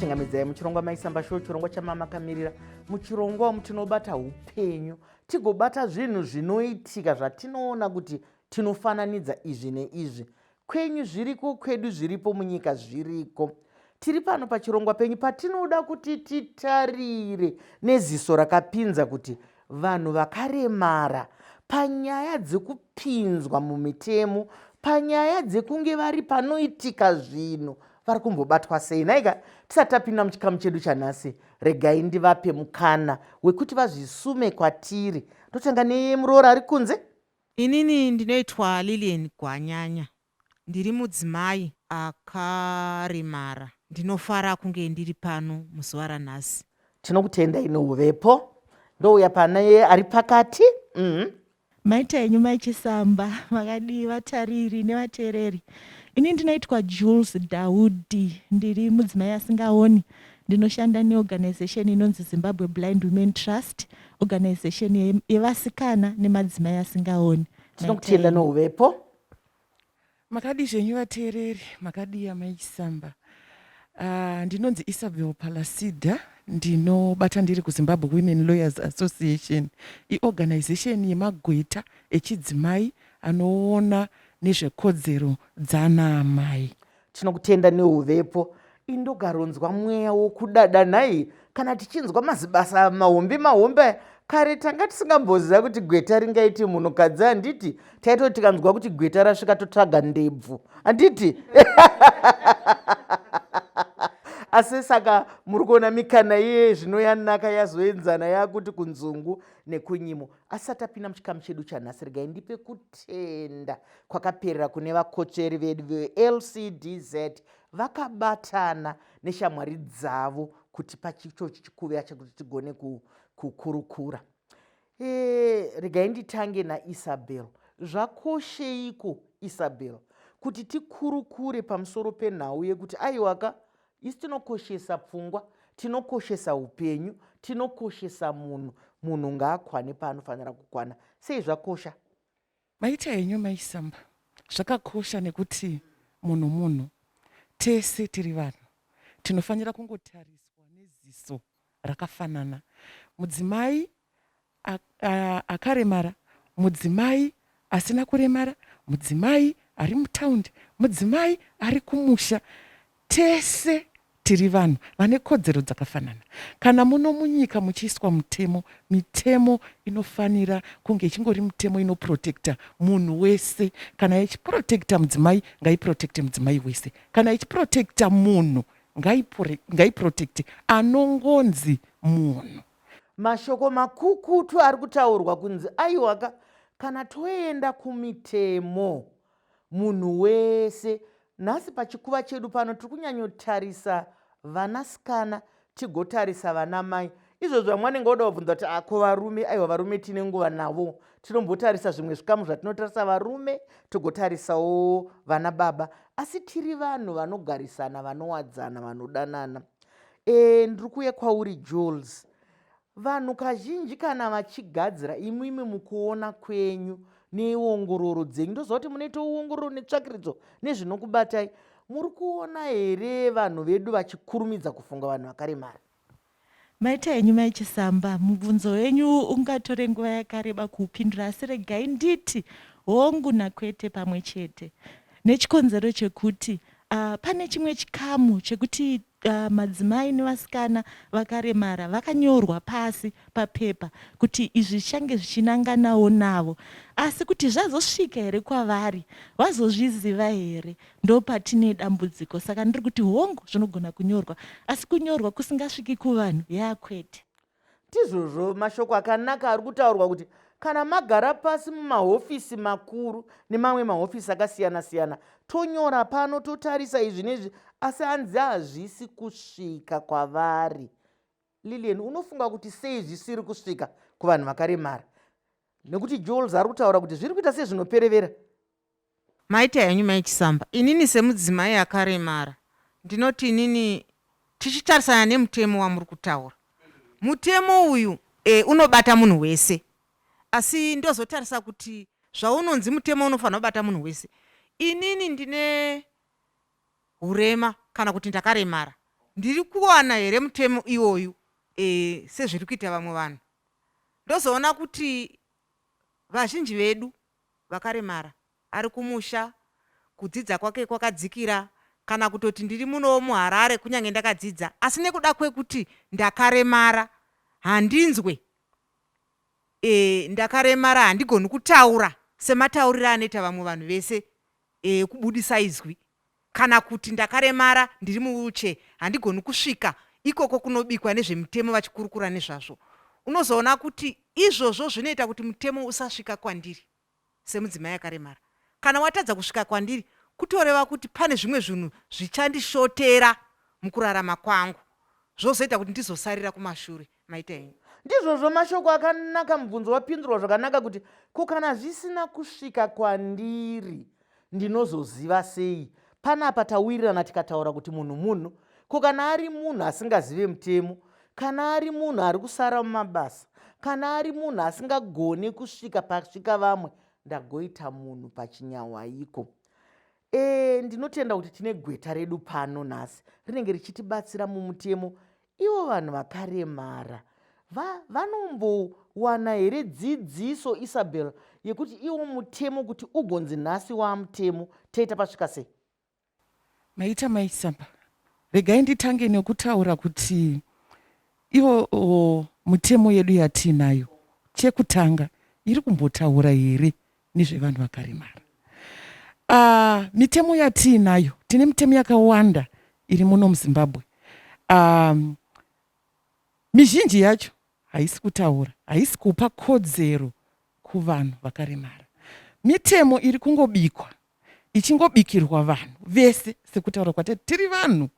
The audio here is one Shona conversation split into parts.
Ndinokuchingamidzai muchirongwa Maisamba Show, chirongwa chamamakamirira. Muchirongwa umu tinobata upenyu, tigobata zvinhu zvinoitika zvatinoona kuti tinofananidza izvi neizvi. Kwenyu zviriko, kwedu zviripo, munyika zviriko. Tiri pano pachirongwa penyu patinoda kuti titarire neziso rakapinza kuti vanhu vakaremara panyaya dzekupinzwa mumitemo, panyaya dzekunge vari panoitika zvinhu, vari kumbobatwa sei. Nhaika, tisati tapinda muchikamu chedu chanhasi, regai ndivape mukana wekuti vazvisume kwatiri. Ndotanga nemuroora ari kunze. Inini ndinoitwa Lilian Gwanyanya, ndiri mudzimai akaremara. Ndinofara kunge ndiri pano muzuva ranhasi. Tinokutendai neuvepo. Ndouya pane ari pakati. Maita henyu Mai Chisamba, makadii vatariri nevateereri. Ini ndinoitwa Jules Daudi, ndiri mudzimai asingaoni. Ndinoshanda neorganization inonzi Zimbabwe Blind Women Trust, organization yevasikana nemadzimai asingaoni. Tinokutenda neuvepo. Makadii zvenyu vateereri, makadii amai Chisamba. Ndinonzi Isabel Palasida, ndinobata ndiri kuZimbabwe Women Lawyers Association, iorganization yemagweta echidzimai anoona nezvekodzero dzana amai. Tinokutenda neuvepo. Indogaronzwa mweya wokudada nhai kana tichinzwa mazibasa mahombe mahombe aya. Kare tanga tisingamboziva kuti gweta ringaiti munhukadzi, handiti? Taitoti tikanzwa kuti gweta rasvika totsvaga ndebvu, handiti? Asi saka muri kuona mikana iye zvino yanaka yazoenzana yakuti kunzungu nekunyimo. Asi tapinda muchikamu chedu chanhasi, regai ndipe kutenda kwakaperera kune vakotsveri vedu veLCDZ vakabatana neshamwari dzavo kuti pachichochi chikuve chekuti tigone kukurukura. Regai nditange naIsabel. Zvakosheiko Isabel kuti tikurukure pamusoro penhau yekuti aiwaka isu tinokoshesa pfungwa, tinokoshesa upenyu, tinokoshesa munhu, munhu ngaakwane paanofanira kukwana. Sei zvakosha? Maita henyu Mai Samba, zvakakosha nekuti munhu munhu, tese tiri vanhu, tinofanira kungotariswa neziso rakafanana. Mudzimai akaremara, mudzimai asina kuremara, mudzimai ari mutaundi, mudzimai ari kumusha, tese tiri vanhu vane kodzero dzakafanana. Kana muno munyika muchiiswa mutemo, mitemo inofanira kunge ichingori mitemo inoprotecta munhu wese. Kana ichiprotecta mudzimai, ngaiprotecte mudzimai wese. Kana ichiprotecta munhu, ngaiprotecte anongonzi munhu. Mashoko makukutu ari kutaurwa kunzi aiwaka kana toenda kumitemo munhu wese. Nhasi pachikuva chedu pano tiri kunyanyotarisa vanasikana tigotarisa vanamai. Izvozvo vamwe vanenge voda kubvunza kuti ako varume, aiwa varume tine nguva navo. Tinombotarisa zvimwe zvikamu zvatinotarisa varume tigotarisawo vana baba. Asi tiri vanhu vanogarisana, vanowadzana, vanodanana. Ndiri kuuya kwauri Jules. Vanhu kazhinji kana vachigadzira, imwimwi mukuona kwenyu neongororo dzenyu, ndoziva kuti munoita ongororo netsvakiridzo nezvinokubatai, muri kuona here vanhu vedu vachikurumidza kufunga vanhu vakaremara? Maita henyu Mai Chisamba, mubvunzo wenyu ungatore nguva yakareba kuupindura asi regai nditi hongu nakwete pamwe chete. Nechikonzero chekuti pane chimwe chikamu chekuti madzimai nevasikana vakaremara vakanyorwa pasi papepa kuti izvi zvichange zvichinanganawo navo asi kuti zvazosvika here kwavari, vazozviziva here, ndopatine dambudziko. Saka ndiri kuti hongu zvinogona kunyorwa asi kunyorwa kusingasviki kuvanhu yakwete. Ndizvozvo mashoko akanaka ari kutaurwa kuti kana magara pasi mumahofisi makuru nemamwe mahofisi akasiyana-siyana, tonyora pano totarisa izvi nezvi, asi hanzi hazvisi kusvika kwavari. Lilian, unofunga kuti sei zvisiri kusvika kuvanhu vakaremara? Nekuti Jules ari kutaura kuti zviri kuita sezvinoperevera. Maita henyu Mai Chisamba. Inini semudzimai akaremara ndinoti inini tichitarisana nemutemo wamuri kutaura. Mutemo uyu unobata munhu wese asi ndozotarisa kuti zvaunonzi mutemo unofanira kubata munhu wese. Inini ndine hurema kana kuti ndakaremara. Ndiri kuwana here mutemo iwoyu e, sezviri kuita vamwe vanhu? Ndozoona kuti vazhinji vedu vakaremara ari kumusha, kudzidza kwake kwakadzikira, kana kutoti ndiri munowo muHarare kunyange ndakadzidza asi nekuda kwekuti ndakaremara handinzwe e, ndakaremara handigoni kutaura sematauriro anoita vamwe vanhu vese e, kubudisa izwi kana kuti ndakaremara ndiri muwheelchair handigoni kusvika ikoko kunobikwa nezvemitemo vachikurukura nezvazvo unozoona kuti izvozvo zvinoita kuti mutemo usasvika kwandiri semudzimai akaremara kana watadza kusvika kwandiri kutoreva kuti pane zvimwe zvinhu zvichandishotera mukurarama kwangu zvozoita kuti ndizosarira kumashure maita henyu Ndizvozvo mashoko akanaka mubvunzo wapindurwa zvakanaka kuti ko kana zvisina kusvika kwandiri ndinozoziva sei panapa tawirirana tikataura kuti munhu munhu ko kana ari munhu asingazive mutemo kana ari munhu ari kusara mumabasa kana ari munhu asingagone kusvika pasvika vamwe ndagoita munhu pachinyawaiko E, ndinotenda kuti tine gweta redu pano nhasi rinenge richitibatsira mumutemo. Ivo vanhu vakaremara va, vanombowana here dzidziso Isabel yekuti iwo mutemo kuti ugonzi nhasi waamutemo toita pasvika sei? Maita mai Samba. Regai nditange nekutaura kuti ivo o, mutemo yedu yatiinayo chekutanga iri kumbotaura here nezvevanhu vakaremara. Uh, mitemo yatiinayo tine mitemo yakawanda iri muno muZimbabwe. Um, mizhinji yacho haisi kutaura, haisi kupa kodzero kuvanhu vakaremara. Mitemo iri kungobikwa ichingobikirwa vanhu vese sekutaura kwatati tiri vanhu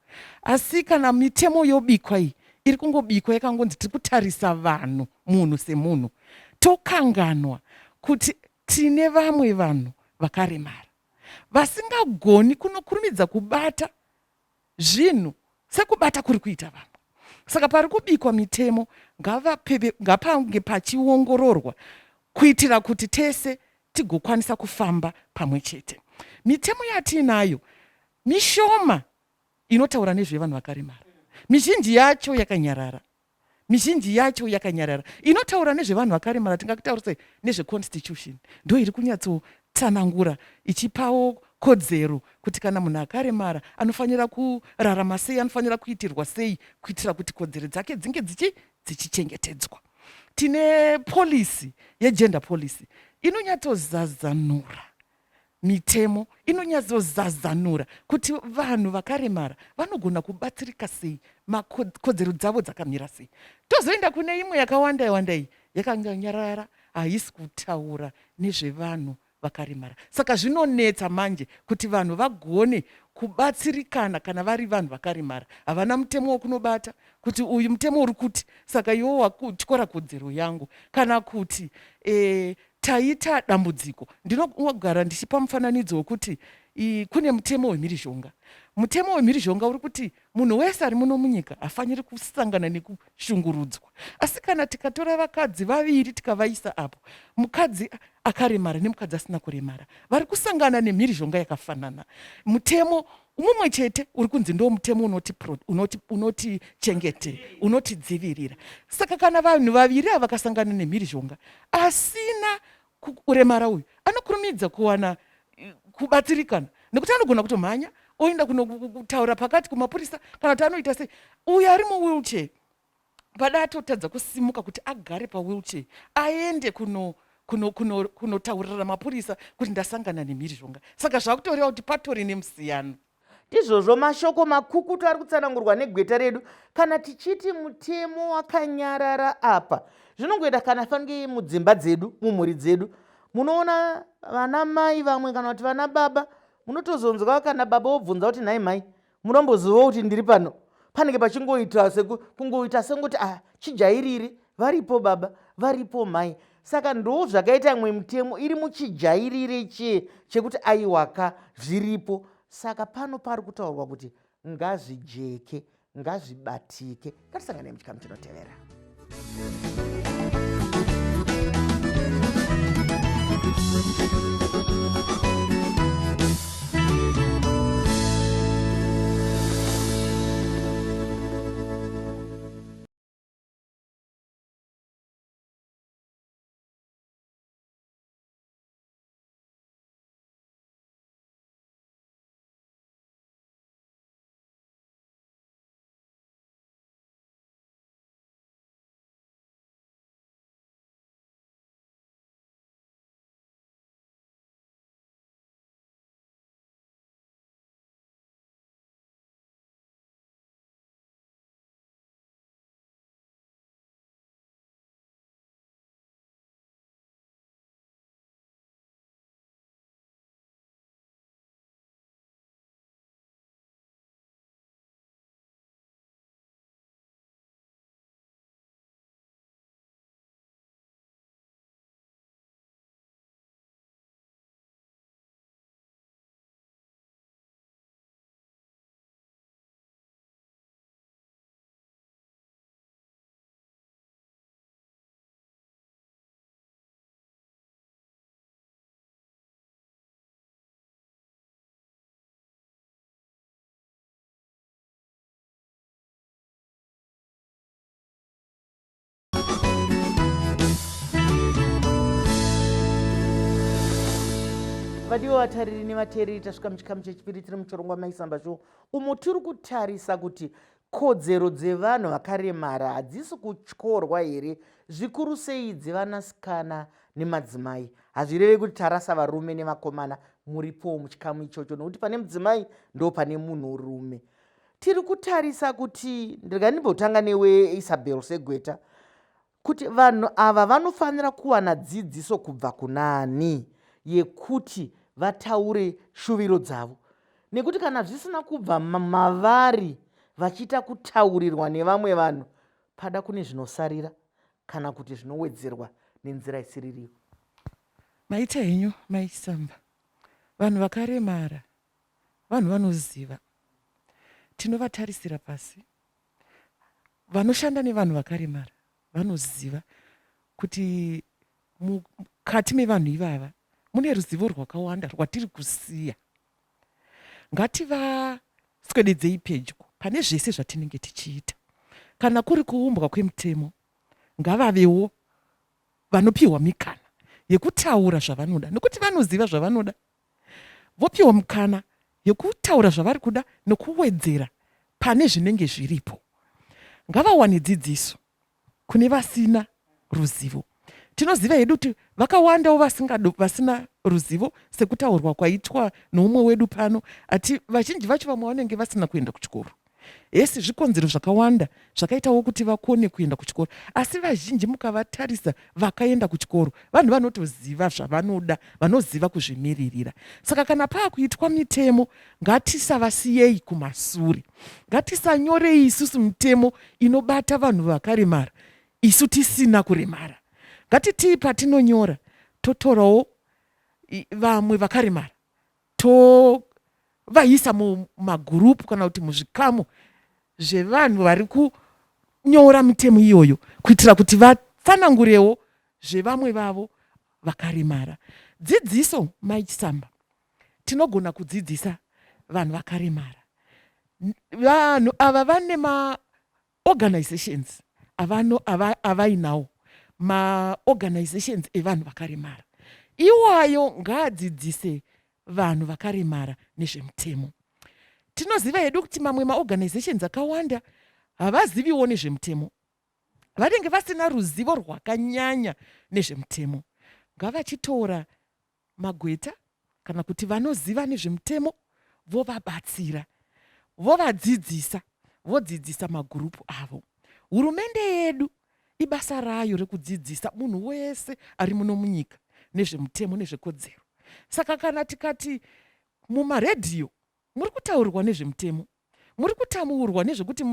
asi kana mitemo yobikwa iyi iri kungobikwa yakangonzi tiri kutarisa vanhu munhu semunhu tokanganwa kuti tine vamwe vanhu vakaremara vasingagoni kunokurumidza kubata zvinhu sekubata kuri kuita vamwe saka pari kubikwa mitemo ngapange pachiongororwa kuitira kuti tese tigokwanisa kufamba pamwe chete mitemo yatiinayo mishoma inotaura nezvevanhu vakaremara mizhinji yacho yakanyarara mizhinji yacho yakanyarara inotaura nezvevanhu vakaremara tingakutaura sei nezveconstitution ndo iri kunyatsotsanangura ichipawo kodzero kuti kana munhu akaremara anofanira kurarama sei anofanira kuitirwa sei kuitira kuti kodzero dzake dzinge dzichi dzichichengetedzwa tine policy yegender policy inonyatsozazanura Mitemo inonyatsozazanura kuti vanhu vakaremara vanogona kubatsirika sei, kodzero dzavo dzakamira sei. Tozoenda kune imwe yakawanda wanda iyi yakanyarara, haisi kutaura nezvevanhu vakaremara. Saka zvinonetsa manje kuti vanhu vagone kubatsirikana kana vari vanhu vakaremara. Havana mutemo wekunobata kuti uyu mutemo uri kuti saka iwe wakutyora kodzero yangu kana kuti e, Taita dambudziko. Ndinogara ndichipa mufananidzo wekuti kune mutemo wemhirizhonga. Mutemo wemhirizhonga uri kuti munhu wese ari muno munyika hafaniri kusangana nekushungurudzwa. Asi kana tikatora vakadzi vaviri tikavaisa apo, mukadzi akaremara nemukadzi asina kuremara vari kusangana nemhirizhonga yakafanana. Mutemo mumwe chete uri kunzi ndo mutemo unotichengete unoti unotidzivirira saka kana vanhu vaviri ava vakasangana nemhirizhonga asina kuremara uyu anokurumidza kuwana eh, kubatsirikana nekuti anogona kutomhanya oenda kunotaura pakati kumapurisa kana kuti anoita sei uyo ari muwheelchair pada atotadza kusimuka kuti agare pawheelchair aende kuno kunotaurira kuno, kuno mapurisa kuti ndasangana nemhirizhonga saka zvakutoreva kuti patori nemusiyano Ndizvozvo mashoko makukutu ari kutsanangurwa negweta redu kana tichiti mutemo wakanyarara apa zvinongoita kana fange mudzimba dzedu mumhuri dzedu munoona vana mai vamwe kana kuti vana baba munotozonzwa kana baba wobvunza kuti nhai mai munombozivawo kuti ndiri pano panenge pachingoita kungoita sengoti ah chijairiri varipo baba varipo mai saka ndo zvakaita imwe mitemo iri muchijairire chie chekuti aiwaka zviripo saka pano pari kutaurwa kuti ngazvijeke ngazvibatike ngatisangane muchikamu chinotevera Thank you. Vadiwa vatariri nevateereri, tasvika muchikamu chechipiri tiri muchirongwa Maisamba Show, umo tiri kutarisa kuti kodzero dzevanhu vakaremara hadzisi kutyorwa here, zvikuru sei dzevanasikana nemadzimai. Hazvireve kuti tarasa varume nevakomana, muripowo muchikamu ichocho, nokuti pane mudzimai ndo pane munhurume. Tiri kutarisa kuti, ndega ndimbotanga newe Isabel segweta, kuti vanhu ava vanofanira kuwana dzidziso kubva kunaani yekuti vataure shuviro dzavo, nekuti kana zvisina kubva mavari vachiita kutaurirwa nevamwe vanhu, pada kune zvinosarira kana kuti zvinowedzerwa nenzira isiririyo. Maita henyu Maisamba. Vanhu vakaremara vanhu vanoziva, tinovatarisira pasi. Vanoshanda nevanhu vakaremara vanoziva kuti mukati mevanhu ivava mune ruzivo rwakawanda rwatiri kusiya. Ngativaswededzei pedyo pane zvese zvatinenge tichiita. Kana kuri kuumbwa kwemutemo, ngavavewo vanopiwa mikana yekutaura zvavanoda, nekuti vanoziva zvavanoda. Vopiwa mukana yekutaura zvavari kuda nekuwedzera pane zvinenge zviripo. Ngavawane dzidziso kune vasina ruzivo. Tinoziva hedu kuti vakawandawo vasina ruzivo, sekutaurwa kwaitwa noumwe wedu pano, ati vazhinji vacho vamwe vanenge vasina kuenda kuchikoro. Hesi zvikonzero zvakawanda zvakaitawo kuti vakone kuenda kuchikoro, asi vazhinji mukavatarisa vakaenda kuchikoro vanhu vanotoziva zvavanoda, vanoziva kuzvimiririra. Saka kana paakuitwa mitemo, ngatisavasiyei kumasure. Ngatisanyorei isusu mitemo inobata vanhu vakaremara isu tisina kuremara. Ngatitii patinonyora totorawo vamwe vakaremara tovaisa mumagurupu kana kuti muzvikamu zvevanhu vari kunyora mitemo iyoyo, kuitira kuti vatsanangurewo zvevamwe vavo vakaremara. Dzidziso, Mai Chisamba, tinogona kudzidzisa vanhu vakaremara. Vanhu ava vane maorganizations avano avainawo, maorganizations evanhu vakaremara iwayo ngaadzidzise vanhu vakaremara nezvemutemo. Tinoziva hedu kuti mamwe maorganizations akawanda havaziviwo nezvemutemo, vanenge vasina ruzivo rwakanyanya nezvemutemo. Ngavachitora magweta kana kuti vanoziva nezvemutemo vovabatsira, vovadzidzisa, vodzidzisa magurupu avo. Hurumende yedu ibasa rayo rekudzidzisa munhu wese ari muno munyika nezvemutemo nezvekodzero. Saka kana tikati mumaredhiyo muri kutaurirwa nezvemutemo, muri kutaurwa nezvekuti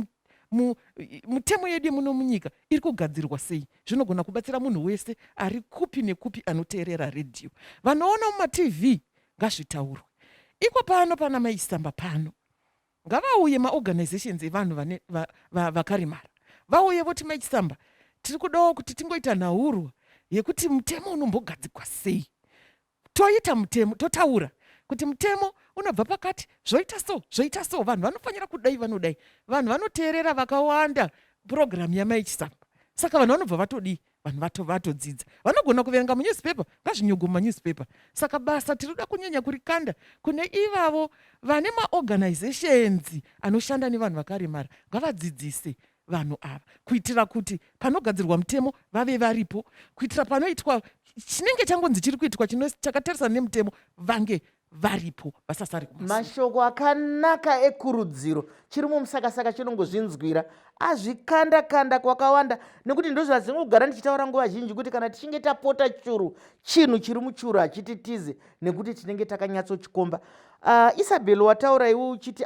mutemo yedu yemuno munyika iri kugadzirwa sei, zvinogona kubatsira munhu wese ari kupi nekupi anoteerera redhiyo. Vanoona mumatv ngazvitaurwe. Iko pano pana Maisamba pano, ngavauye maorganizations evanhu vane vakaremara, vauye voti, Mai Chisamba, tiri kudawo kuti tingoita nhaurwa yekuti mutemo unombogadzikwa sei. Toita mutemo, totaura kuti mutemo unobva pakati, zvoita so, zvoita so, vanhu vanofanira kudai, vanodai. Vanhu vanoteerera vakawanda purogiramu yaMai Chisamba, saka vanhu vanobva vatodii? Vanhu vatodzidza. Vanogona kuverenga munewspaper, ngazvinyogwe mumanewspaper. Saka basa tinoda kunyanya kurikanda kune ivavo vane maorganizations anoshanda nevanhu vakaremara, ngavadzidzise vanhu ava kuitira kuti panogadzirwa mutemo vave varipo, kuitira panoitwa chinenge changonzi chiri kuitwa chakatarisana nemutemo vange varipo, vasasare kumasure. Mashoko akanaka ekurudziro. Chiri mumusakasaka chinongozvinzwira, azvikanda kanda kwakawanda, nekuti ndozvazingogara ndichitaura nguva zhinji kuti kana tichinge tapota churu, chinhu chiri muchuru hachititize nekuti tinenge takanyatsochikomba. Isabel, wataura iwe uchiti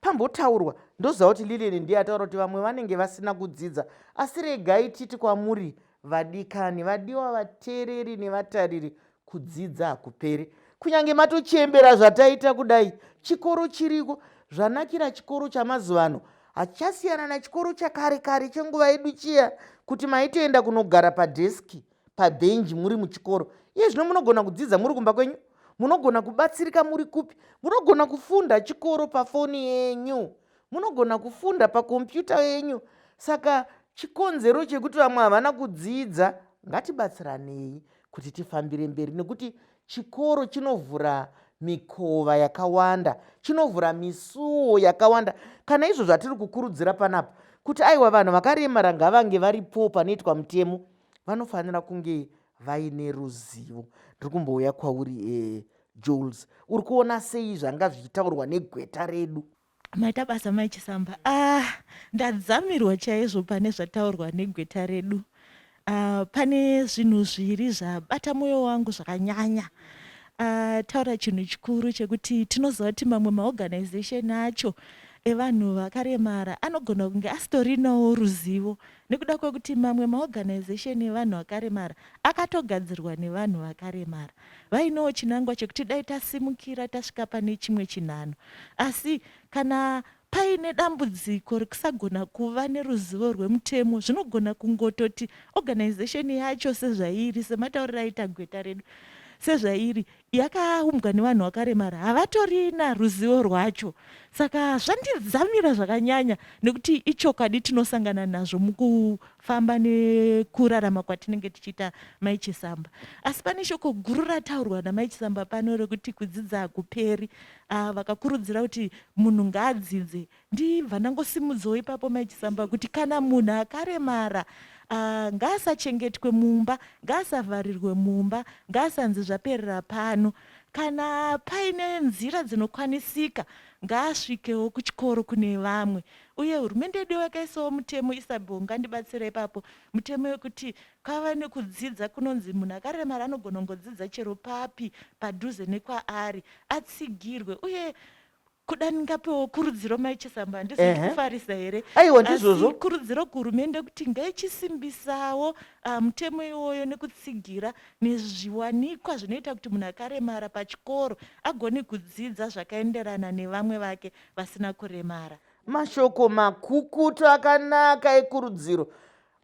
pambotaurwa, ndoziva kuti Lilian ndiye ataura kuti vamwe vanenge vasina kudzidza, asi regai titi kwamuri vadikani, vadiwa vateereri nevatariri, kudzidza hakuperi. Kunyange matochembera zvataita kudai, chikoro chiriko. Zvanakira chikoro chamazuva ano hachasiyana nachikoro chakare kare chenguva yedu chiya, kuti maitoenda kunogara padheski, pabhenji muri muchikoro. Iye zvino munogona kudzidza muri kumba kwenyu, munogona kubatsirika muri kupi, munogona kufunda chikoro pafoni yenyu, munogona kufunda pakombiyuta yenyu. Saka chikonzero chekuti vamwe havana kudzidza, ngatibatsiranei kuti tifambire mberi, nekuti Chikoro chinovhura mikova yakawanda, chinovhura misuo yakawanda. Kana izvo zvatiri kukurudzira panapa kuti aiwa vanhu vakaremara ngavange varipo panoitwa mutemo, vanofanira kunge vaine ruzivo. Ndiri kumbouya kwauri eh, Jules, uri kuona sei zvanga zvichitaurwa negweta redu? Maita basa mai Chisamba. Ah, ndadzamirwa chaizvo pane zvataurwa negweta redu. Ah, pane zvinhu zviri zvabata mwoyo wangu zvakanyanya. Ah, taura chinhu chikuru chekuti tinoziva kuti mamwe maorganization acho evanhu vakaremara anogona kunge asitorinawo ruzivo nekuda kwekuti mamwe maorganization evanhu vakaremara akatogadzirwa nevanhu vakaremara vainewo chinangwa chekuti dai tasimukira tasvika pane chimwe chinhanho asi kana paine dambudziko rekusagona kuva neruzivo rwemutemo zvinogona kungototi organization yacho sezvairi sematauriro aita gweta redu sezvairi yakaumbwa nevanhu vakaremara havatorina ruzivo rwacho saka zvandidzamira zvakanyanya nekuti ichokwadi tinosangana nazvo mukufamba nekurarama kwatinenge tichiita mai Chisamba asi pane shoko guru rataurwa namai Chisamba pano rekuti kudzidza hakuperi ah, vakakurudzira kuti munhu ngaadzidze ndibva ndangosimudzawo ipapo mai Chisamba kuti kana munhu akaremara uh, ngaasachengetwe mumba ngaasavharirwe mumba ngaasanzi zvaperera pano kana paine nzira dzinokwanisika ngaasvikewo kuchikoro kune vamwe uye hurumende yedu yakaisawo mutemo Isabel ngandibatsira ipapo mutemo wekuti kwava nekudzidza kunonzi munhu akaremara anogona kungodzidza chero papi padhuze nekwaari atsigirwe uye kuda ndingapewo kurudziro mai Chisamba handisi kufarisa here aiwa ndizvozvo kurudziro kuhurumende kuti ngaichisimbisawo uh, mutemo iwoyo nekutsigira nezviwanikwa zvinoita kuti munhu akaremara pachikoro agone kudzidza zvakaenderana nevamwe vake vasina kuremara. Mashoko makukutu akanaka ekurudziro.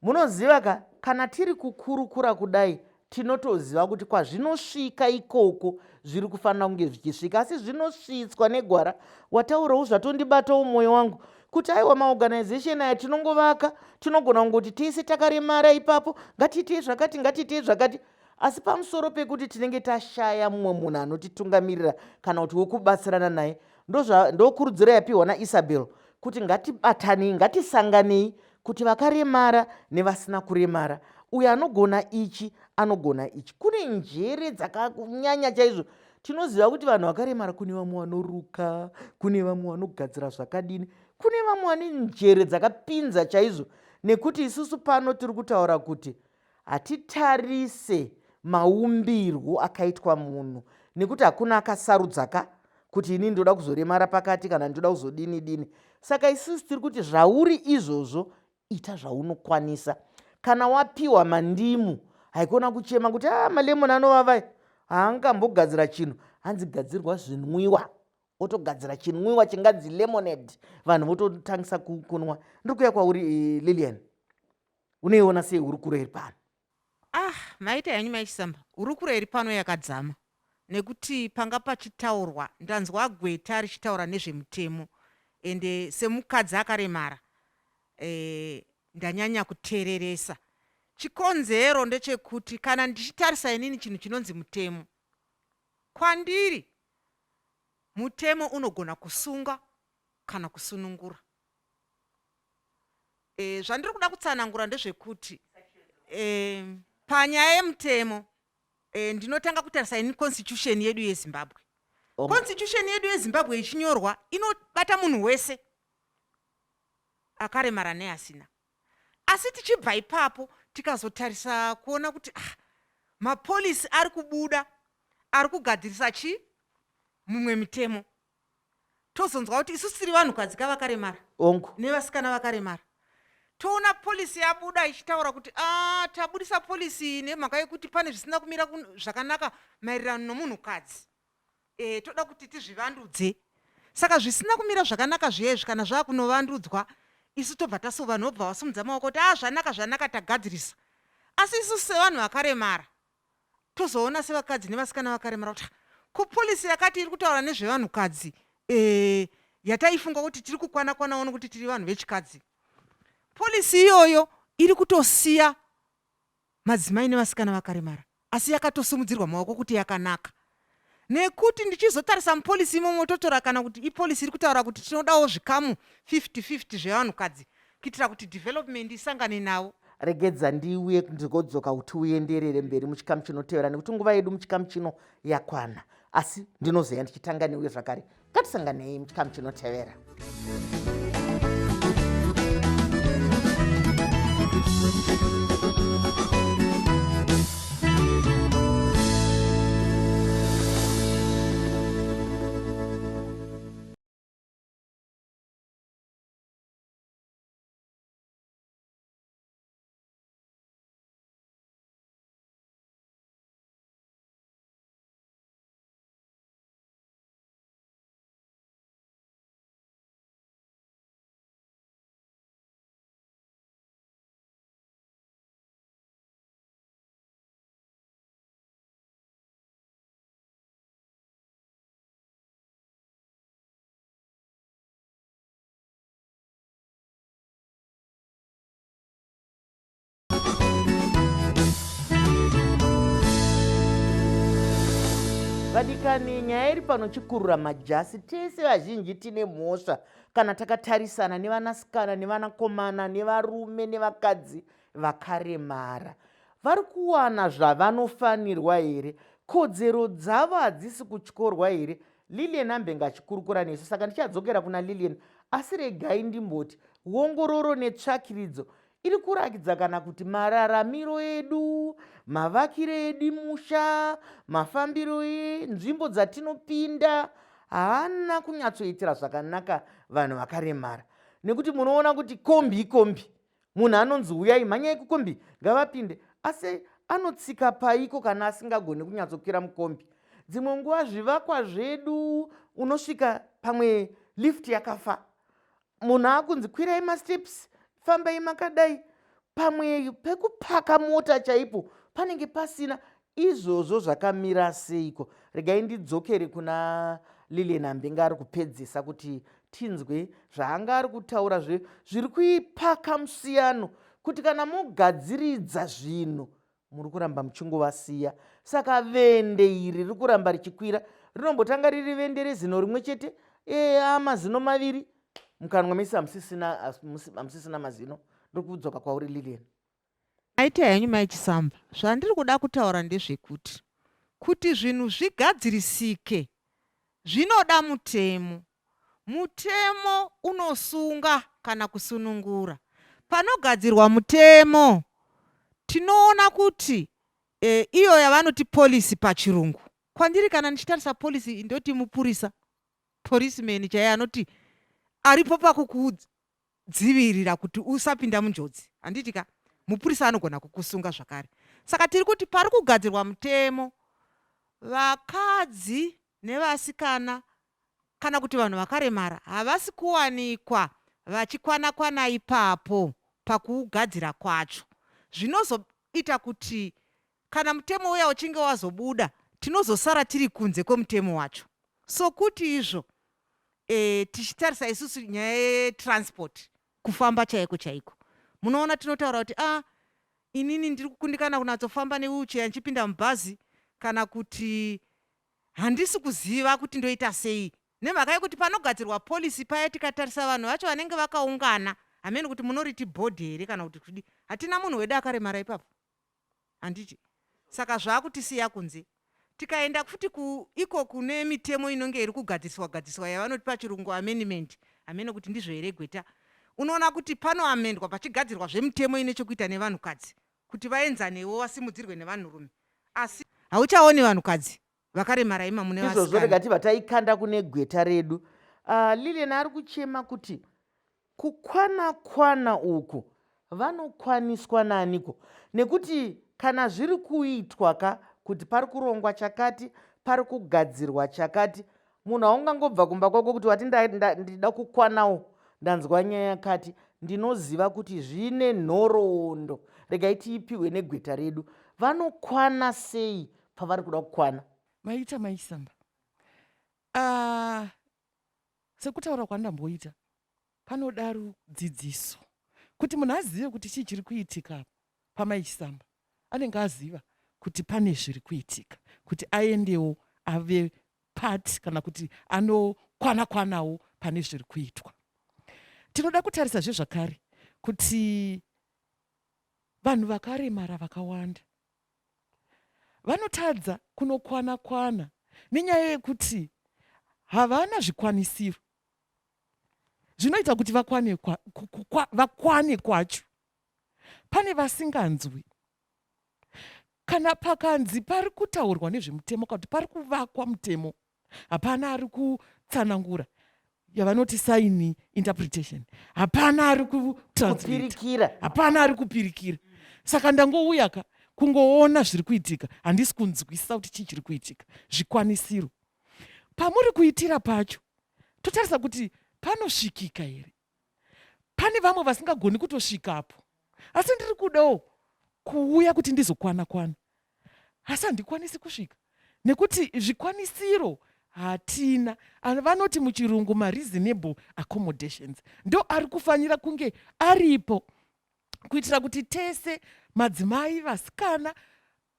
Munoziva ka, kana tiri kukurukura kudai tinotoziva kuti kwazvinosvika ikoko zviri kufanira kunge zvichisvika, asi zvinosvitswa negwara. Wataurawo zvatondibatawo mwoyo wangu kuti aiwa maorganization aya tinongovaka, tinogona kungoti tese takaremara ipapo, ngatiitei zvakati, ngatiitei zvakati, asi pamusoro pekuti tinenge tashaya mumwe munhu anotitungamirira kana kuti wekubatsirana naye. Ndokurudziro yapiwa naIsabel kuti ngatibatanei, ngatisanganei kuti vakaremara nevasina kuremara, uyo anogona ichi anogona ichi. Kune njere dzakanyanya chaizvo. Tinoziva kuti vanhu vakaremara kune vamwe vanoruka, kune vamwe vanogadzira zvakadini, kune vamwe vane njere dzakapinza chaizvo, nekuti isusu pano tiri kutaura kuti hatitarise maumbirwo akaitwa munhu, nekuti hakuna akasarudza ka kuti ini ndoda kuzoremara pakati kana ndoda kuzodini dini. Saka isusu tiri kuti zvauri izvozvo ita zvaunokwanisa. Kana wapiwa mandimu haikona kuchema kuti a ah, malemon anovava, haangambogadzira chinhu, hanzi gadzirwa zvinwiwa, otogadzira chinwiwa chinganzi lemonade, vanhu vototangisa kunwa. Ndiri kuya kwauri eh, Lilian, unoiona sei hurukuro iri pano? Ah, maita henyu mai Chisamba, hurukuro iri pano yakadzama nekuti panga pachitaurwa, ndanzwa gweta richitaura nezvemutemo ende semukadzi akaremara eh, ndanyanya kutereresa. Chikonzero ndechekuti kana ndichitarisa inini chinhu chinonzi mutemo, kwandiri mutemo unogona kusunga kana kusunungura. E, zvandiri kuda kutsanangura ndezvekuti e, panyaya yemutemo e, ndinotanga kutarisa ini constitution yedu yeZimbabwe. Oh. Constitution yedu yeZimbabwe ichinyorwa inobata munhu wese akaremara neasina, asi tichibva ipapo tikazotarisa kuona kuti ah, mapolisi ari kubuda ari kugadzirisa chi mumwe mitemo, tozonzwa kuti isusu tiri vanhukadzi ka vakaremara Ongu. Nevasikana vakaremara, toona polisi yabuda ichitaura kuti a ah, tabudisa polisi iyi nemhaka yekuti pane zvisina kumira zvakanaka maererano nomunhukadzi e, toda kuti tizvivandudze. Saka zvisina kumira zvakanaka zviya izvi kana zvaakunovandudzwa, isu tobva taso vanhu vobva vasimudza maoko kuti a ah, zvanaka zvanaka tagadzirisa. Asi isusu sevanhu vakaremara tozoona sevakadzi nevasikana vakaremara kuti kupolisi yakati iri kutaura nezvevanhukadzi e, yataifunga kuti tiri kukwana kwanawo nokuti tiri vanhu vechikadzi, polisi iyoyo iri kutosiya madzimai nevasikana vakaremara. asi yakatosimudzirwa maoko kuti yakanaka nekuti ndichizotarisa mupolisi imomo totora kana kuti ipolisi iri kutaura kuti tinodawo zvikamu 50 50 zvevanhukadzi kuitira kuti development isangane navo. Regedza ndiuye ndigodzoka kuti uenderere mberi muchikamu chinotevera nekuti nguva yedu muchikamu chino yakwana asi ndinozouya ndichitanga neuye zvakare. Ngatisanganei muchikamu chinotevera. Vadikani, nyaya iri pano chikurura majasi. Tese vazhinji tine mhosva kana takatarisana nevanasikana nevanakomana nevarume nevakadzi vakaremara. Vari kuwana zvavanofanirwa here? Kodzero dzavo hadzisi kutyorwa here? Lilian ambenge achikurukura nesu saka ndichadzokera kuna Lilian asi regai ndimboti wongororo netsvakiridzo iri kurakidza kana kuti mararamiro edu, mavakiro edu musha, mafambiro enzvimbo dzatinopinda haana kunyatsoitira zvakanaka vanhu vakaremara nekuti munoona kuti kombi ikombi munhu anonzi huyai mhanyai kukombi ngavapinde asi anotsika paiko kana asingagoni kunyatsokwira mukombi dzimwe nguva zvivakwa zvedu unosvika pamwe lift yakafa munhu akunzi kwirai masteps fambai makadai pamwe pekupaka mota chaipo panenge pasina izvozvo zvakamira seiko regai ndidzokere kuna lilian ambinga ari kupedzisa kuti tinzwe zvaanga ari kutaura zve zviri kuipaka musiyano kuti kana mogadziridza zvinhu muri kuramba muchingovasiya saka vende iri riri kuramba richikwira rinombotanga riri vende rezino rimwe chete e amazino maviri mukanwa mese hamusisina mazino ndiri kudzoka kwauri lilian Maita henyu mai Chisamba. Zvandiri kuda kutaura ndezvekuti kuti zvinhu zvigadzirisike zvinoda mutemo. Mutemo unosunga kana kusunungura. Panogadzirwa mutemo tinoona kuti e, iyo yavanoti policy pachirungu. Kwandiri kana ndichitarisa policy ndoti mupurisa, policeman chaiye anoti aripo pakukuudza dzivirira kuti usapinda munjodzi handiti ka mupurisa anogona kukusunga zvakare saka tiri kuti pari kugadzirwa mutemo vakadzi nevasikana kana kuti vanhu vakaremara havasi kuwanikwa vachikwana kwana ipapo pakuugadzira kwacho zvinozoita kuti kana mutemo uya uchinge wazobuda tinozosara tiri kunze kwemutemo wacho sokuti izvo e, tichitarisa isusu nyaya yetransport kufamba chaiko chaiko munoona tinotaura kuti ah inini ndiri kukundikana kunatsofamba newheelchair ndichipinda mubhazi kana kuti handisi kuziva kuti ndoita sei nemhaka yekuti panogadzirwa policy paya tikatarisa vanhu vacho vanenge vakaungana hameno kuti munoriti bhodhi here kana kuti kudi hatina munhu wedu akaremara ipapo handiti saka zvakutisiya kunze tikaenda futi ku iko kune mitemo inonge iri kugadziriswa gadziriswa yavanoti pachirungu amendment hameno kuti ndizvo here gweta unoona kuti panoamendwa pachigadzirwa zvemitemo ine chekuita nevanhukadzi kuti vaenzanewo vasimudzirwe nevanhurume asi hauchaoni vanhukadzi vakaremara ima mune izvozvo rega tibva taikanda kune gweta redu uh, lilian ari kuchema kuti Kukwana kwana uku vanokwaniswa naniko nekuti kana zviri kuitwa ka kuti pari kurongwa chakati pari kugadzirwa chakati munhu haungangobva kumba kwako kuti wati ndida kukwanawo ndanzwa nyaya yakati ndinoziva kuti zvine nhoroondo regai tiipiwe negweta redu vanokwana sei pavari kuda kukwana maita maisamba uh, Sekutaura kwandamboita, panoda rudzidziso kuti munhu azive kuti chii chiri kuitika pamai Chisamba. Anenge aziva kuti pane zviri kuitika kuti aendewo ave part kana kuti anokwana kwanawo pane zviri kuitwa. Tinoda kutarisazve zvakare kuti vanhu vakaremara vakawanda vanotadza kunokwana kwana nenyaya yekuti havana zvikwanisiro zvinoita kuti vakwane, kwa, kwa, vakwane kwacho. Pane vasinganzwi kana pakanzi pari kutaurwa nezvemutemo kana kuti pari kuvakwa mutemo hapana ari kutsanangura yavanoti sign interpretation hapana ari kutranslate hapana ari kupirikira saka ndangouya ka kungoona zviri kuitika handisi kunzwisisa kuti chii chiri kuitika zvikwanisiro pamuri kuitira pacho totarisa kuti panosvikika here pane vamwe vasingagoni kutosvikapo asi ndiri kudawo kuuya kuti ndizokwana kwana asi handikwanisi kusvika nekuti zvikwanisiro hatina vanoti muchirungu mareasonable accommodations ndo ari kufanira kunge aripo kuitira kuti tese madzimai vasikana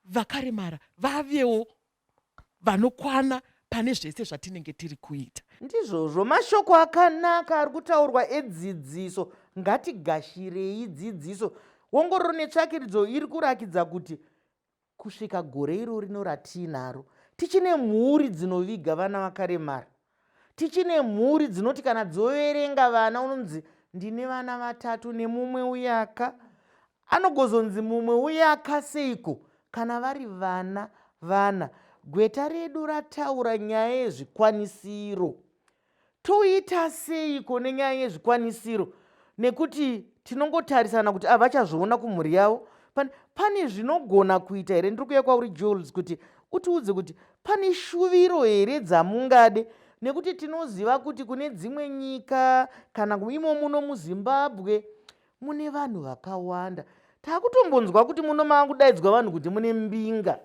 vakaremara vavewo vanokwana pane zvese zvatinenge tiri kuita. Ndizvozvo, mashoko akanaka ari kutaurwa edzidziso. Ngatigashirei dzidziso. Wongororo netsvakiridzo iri kurakidza kuti kusvika gore iro rino ratiinaro, tichine mhuri dzinoviga vana vakaremara. Tichine mhuri dzinoti kana dzoverenga vana unonzi ndine vana vatatu nemumwe uyaka. Anogozonzi mumwe uyaka seiko kana vari vana vana. Gweta redu rataura nyaya yezvikwanisiro. Toita seiko nenyaya yezvikwanisiro nekuti tinongotarisana kuti ah, vachazviona kumhuri yavo. Pane, pane zvinogona kuita here? Ndiri kuuya kwauri Jules kuti utiudze kuti pane shuviro here dzamungade nekuti tinoziva kuti kune dzimwe nyika kana imo muno muZimbabwe mune vanhu vakawanda takutombonzwa kuti muno maakudaidzwa vanhu kuti mune mbinga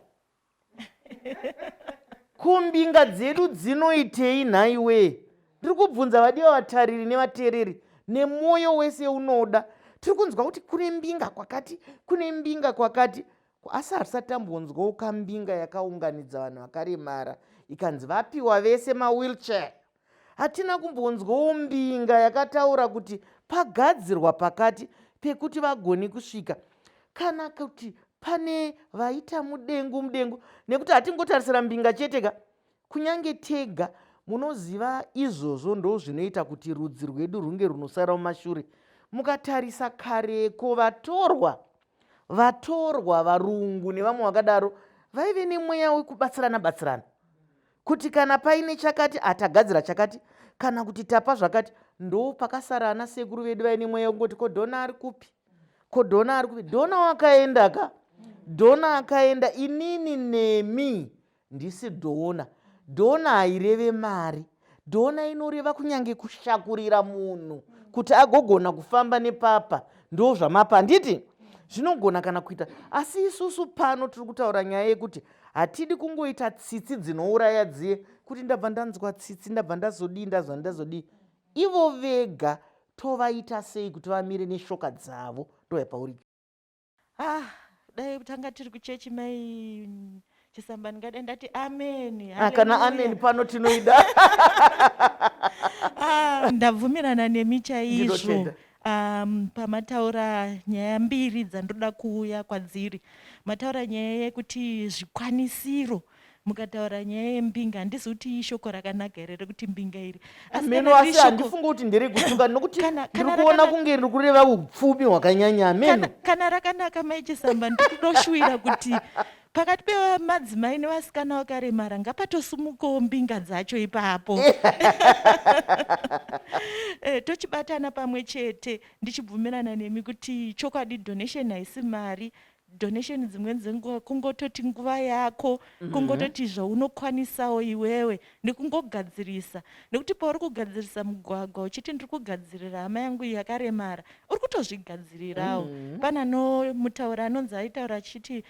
kumbinga dzedu dzinoitei nhaiwee ndiri kubvunza vadiwa vatariri nevateereri nemwoyo wese unoda tiri kunzwa kuti kune mbinga kwakati kune mbinga kwakati asi hatisati tambonzwawo kambinga yakaunganidza vanhu vakaremara ikanzi vapiwa vese mawheelchair Hatina kumbonzwawo mbinga yakataura kuti pagadzirwa pakati pekuti vagone kusvika kana kuti pane vaita mudengu mudengu nekuti hatingotarisira mbinga chete ka kunyange tega munoziva izvozvo ndo zvinoita kuti rudzi rwedu rwunge runosara mumashure mukatarisa kareko vatorwa vatorwa varungu nevamwe vakadaro vaive nemweya wekubatsirana batsirana kuti kana paine chakati atagadzira chakati kana kuti tapa zvakati ndo pakasara ana sekuru vedu vaine mweya wekungoti ko dhona ari kupi ko dhona ari kupi dhona wakaenda ka dhona akaenda inini nemi ndisi dhona dhona haireve mari dhona inoreva kunyange kushakurira munhu kuti agogona kufamba nepapa ndo zvamapa handiti zvinogona kana kuita asi isusu pano tiri kutaura nyaya yekuti hatidi kungoita tsitsi dzinouraya dziye kuti ndabva ndanzwa tsitsi ndabva ndazodii ndazva ndazodii ivo vega tovaita sei kuti vamire neshoka dzavo ndouya pauri ah dai tanga tiri kuchechi mai chisamba ndingadai ndati amen ah, kana amen pano tinoida ah, ndabvumirana nemi chaizvo um, pamataura nyaya mbiri dzandoda kuuya kwadziri mataura nyaya yekuti zvikwanisiro mukataura nyaya yembinga handisi kuti ishoko rakanaka here rekuti mbinga iri ameno asi handifunge kuti nderekutuka nokuti ndiri kuona kunge riri kureva upfumi hwakanyanya ameno kana rakanaka maichisamba ndikudoshuwira kuti pakati pemadzimai nevasikana vakaremara ngapatosumukawo mbinga dzacho ipapo eh, tochibatana pamwe chete ndichibvumirana nemi kuti chokwadi donation haisi mari donation dzimweni dzenguva kungototi nguva yako mhm. kungototi zvaunokwanisawo iwewe nekungogadzirisa nekuti pauri kugadzirisa mugwagwa uchiti ndiri kugadzirira hama yangu yakaremara uri kutozvigadzirirawo mm -hmm. pana no mutauri anonzi aitaura achiti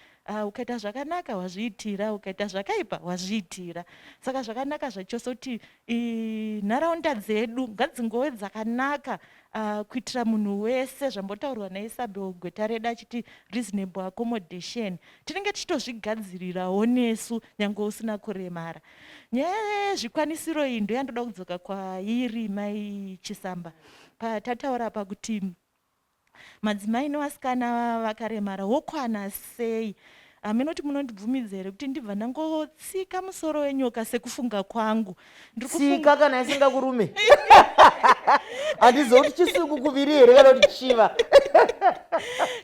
Ukaita zvakanaka wazviitira, ukaita zvakaipa wazviitira. Saka zvakanaka zvachose kuti nharaunda dzedu ngadzingove dzakanaka kuitira munhu wese. Zvambotaurwa naIsabel gweta redu achiti reasonable accommodation, tinenge tichitozvigadzirirawo nesu nyange usina kuremara. Nyaya yezvikwanisiro iyi ndoyandoda kudzoka kwairi Mai Chisamba, patataura apa kuti madzimai nevasikana vakaremara wokwana sei. Hameno kuti munondibvumidza here kuti ndibva ndangotsika musoro wenyoka sekufunga kwangu. Tsika kana isingakurume handiziva kuti chisuku kuviri here kana kuti chiva.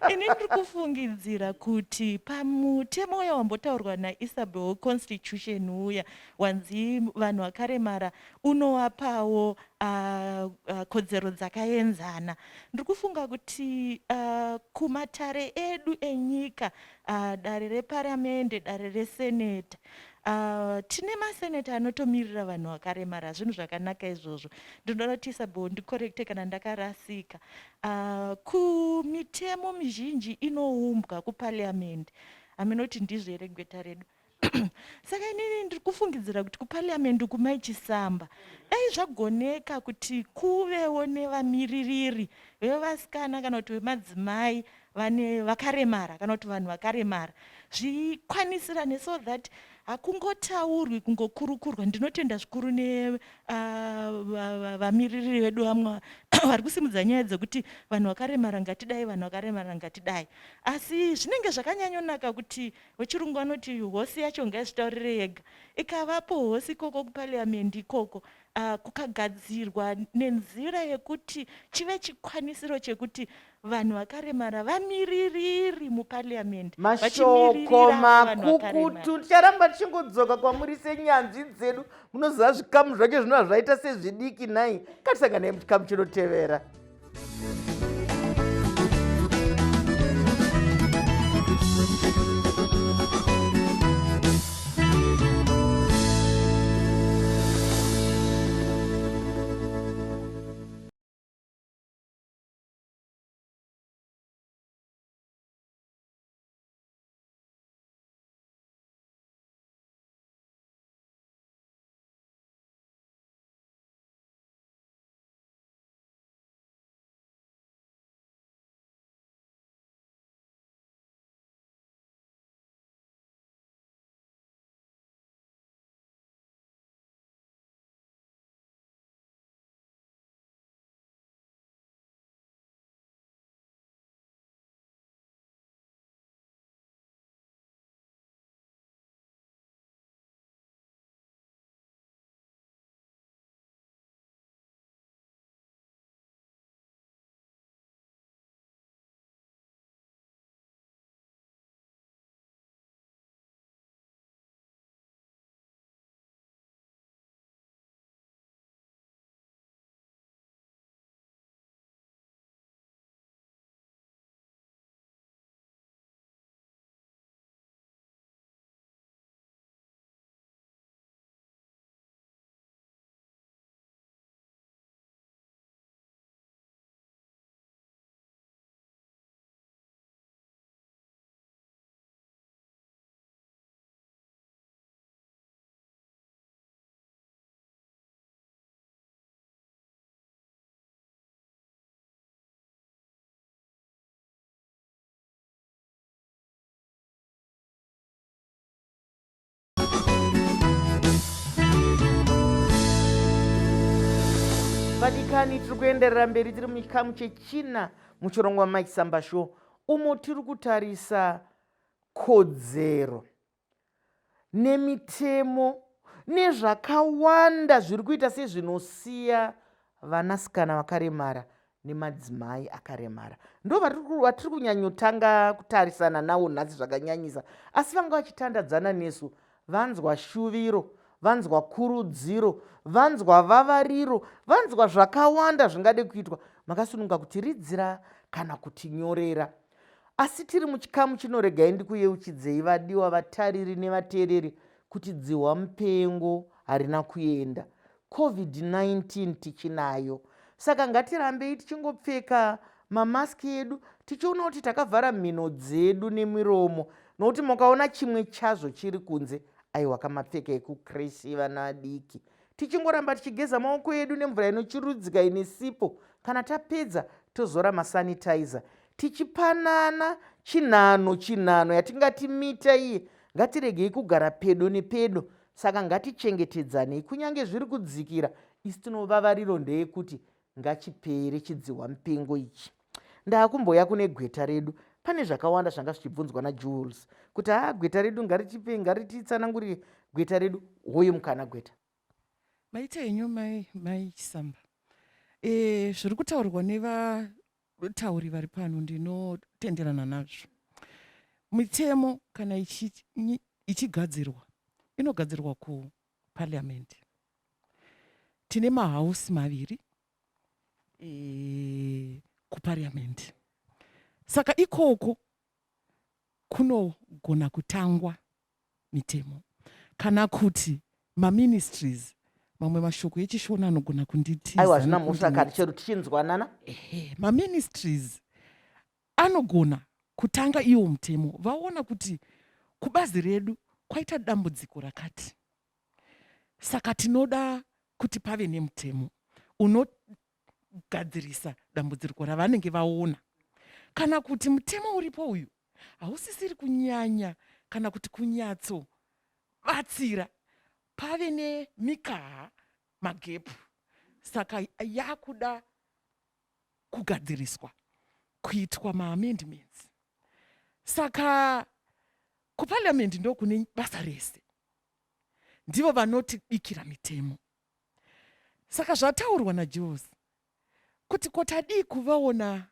Ini ndiri kufungidzira kuti pamutemo uya wambotaurwa naIsabel weconstitution uya wanzi vanhu vakaremara unovapawo kodzero dzakaenzana. Ndiri kufunga kuti kumatare edu enyika, dare reparamende, dare reseneta, tine maseneta anotomirira vanhu vakaremara. Zvinhu zvakanaka izvozvo. Ndinoda kuti Isabel ndikorekte kana ndakarasika. Kumitemo mizhinji inoumbwa kuparliament, hameno kuti ndizvo here gweta redu. Saka inini ndiri kufungidzira kuti kuparliament uku Mai Chisamba, dai zvagoneka kuti kuvewo nevamiririri vevasikana kana kuti vemadzimai vane vakaremara kana kuti vanhu vakaremara, zvikwanisirane so that hakungotaurwi kungokurukurwa. Ndinotenda zvikuru nevamiririri vedu vamwe vari kusimudza nyaya dzekuti vanhu vakaremara ngatidai, vanhu vakaremara ngatidai, asi zvinenge zvakanyanyonaka kuti Vechirungu vanoti hosi yacho ngaizvitaurire yega. Ikavapo hosi ikoko kuparliament ikoko, kukagadzirwa nenzira yekuti chive chikwanisiro chekuti vanhu vakaremara vamiririri muparliament. Mashoko makukutu, ticharamba tichingodzoka kwamuri senyanzvi dzedu. Munoziva zvikamu zvacho zvinova zvaita sezvidiki nhai. Ngatisanganei muchikamu chinotevera. Vadikani, tiri kuenderera mberi tiri muchikamu chechina muchirongwa Mike Samba Show, umo tiri kutarisa kodzero nemitemo nezvakawanda zviri kuita sezvinosiya vanasikana vakaremara nemadzimai akaremara. Ndo vatiri kunyanyotanga kutarisana nawo nhasi zvakanyanyisa, asi vanga vachitandadzana nesu vanzwa shuviro, vanzwa kurudziro, vanzwa vavariro, vanzwa zvakawanda zvingade kuitwa. Makasununga kutiridzira kana kutinyorera. Asi tiri muchikamu chino, regai ndikuyeuchidzei vadiwa vatariri nevateereri kuti dzihwa mupengo harina kuenda. Covid-19 tichinayo. Saka ngatirambei tichingopfeka mamaski edu tichiona kuti takavhara mhino dzedu nemiromo. Nokuti mukaona chimwe chazvo chiri kunze, aiwa kamapfeka ekucreche vana vadiki. Tichingoramba tichigeza maoko edu nemvura inochirudzika ine sipo, kana tapedza tozora masanitizer. Tichipanana chinhano chinhano yatingati mita iye, ngatiregei kugara pedo nepedo. Saka ngatichengetedzanei kunyange zviri kudzikira, isu tinovavariro ndeyekuti ngachipere chidzihwa mupengo ichi. Ndakumbouya kune gweta redu, pane zvakawanda zvanga zvichibvunzwa naJules kuti haa gweta redu ngaritipe, ngarititsanangurire gweta redu. Hoyo mukana gweta. Maita henyu mai mai Chisamba. E, zviri kutaurwa nevatauri vari pano ndinotenderana nazvo. Mitemo kana ichigadzirwa inogadzirwa kuparliament. Tine mahausi maviri e, kuparliament. Saka ikoko kunogona kutangwa mitemo kana kuti maministries mamwe mashoko echishona anogona kunditiza. Aiwa hazvina mhosva kani chero tichinzwanana. Ehe, maministries anogona kutanga iwo mutemo vaona kuti kubazi redu kwaita dambudziko rakati saka tinoda kuti pave nemutemo unogadzirisa dambudziko ravanenge vaona kana kuti mutemo uripo uyu hausisiri kunyanya kana kuti kunyatso batsira pave nemikaha magepu saka yakuda kugadziriswa kuitwa maamendments saka kuparliament ndokune basa rese ndivo vanotibikira mitemo saka zvataurwa naJules kuti ko tadii kuvaona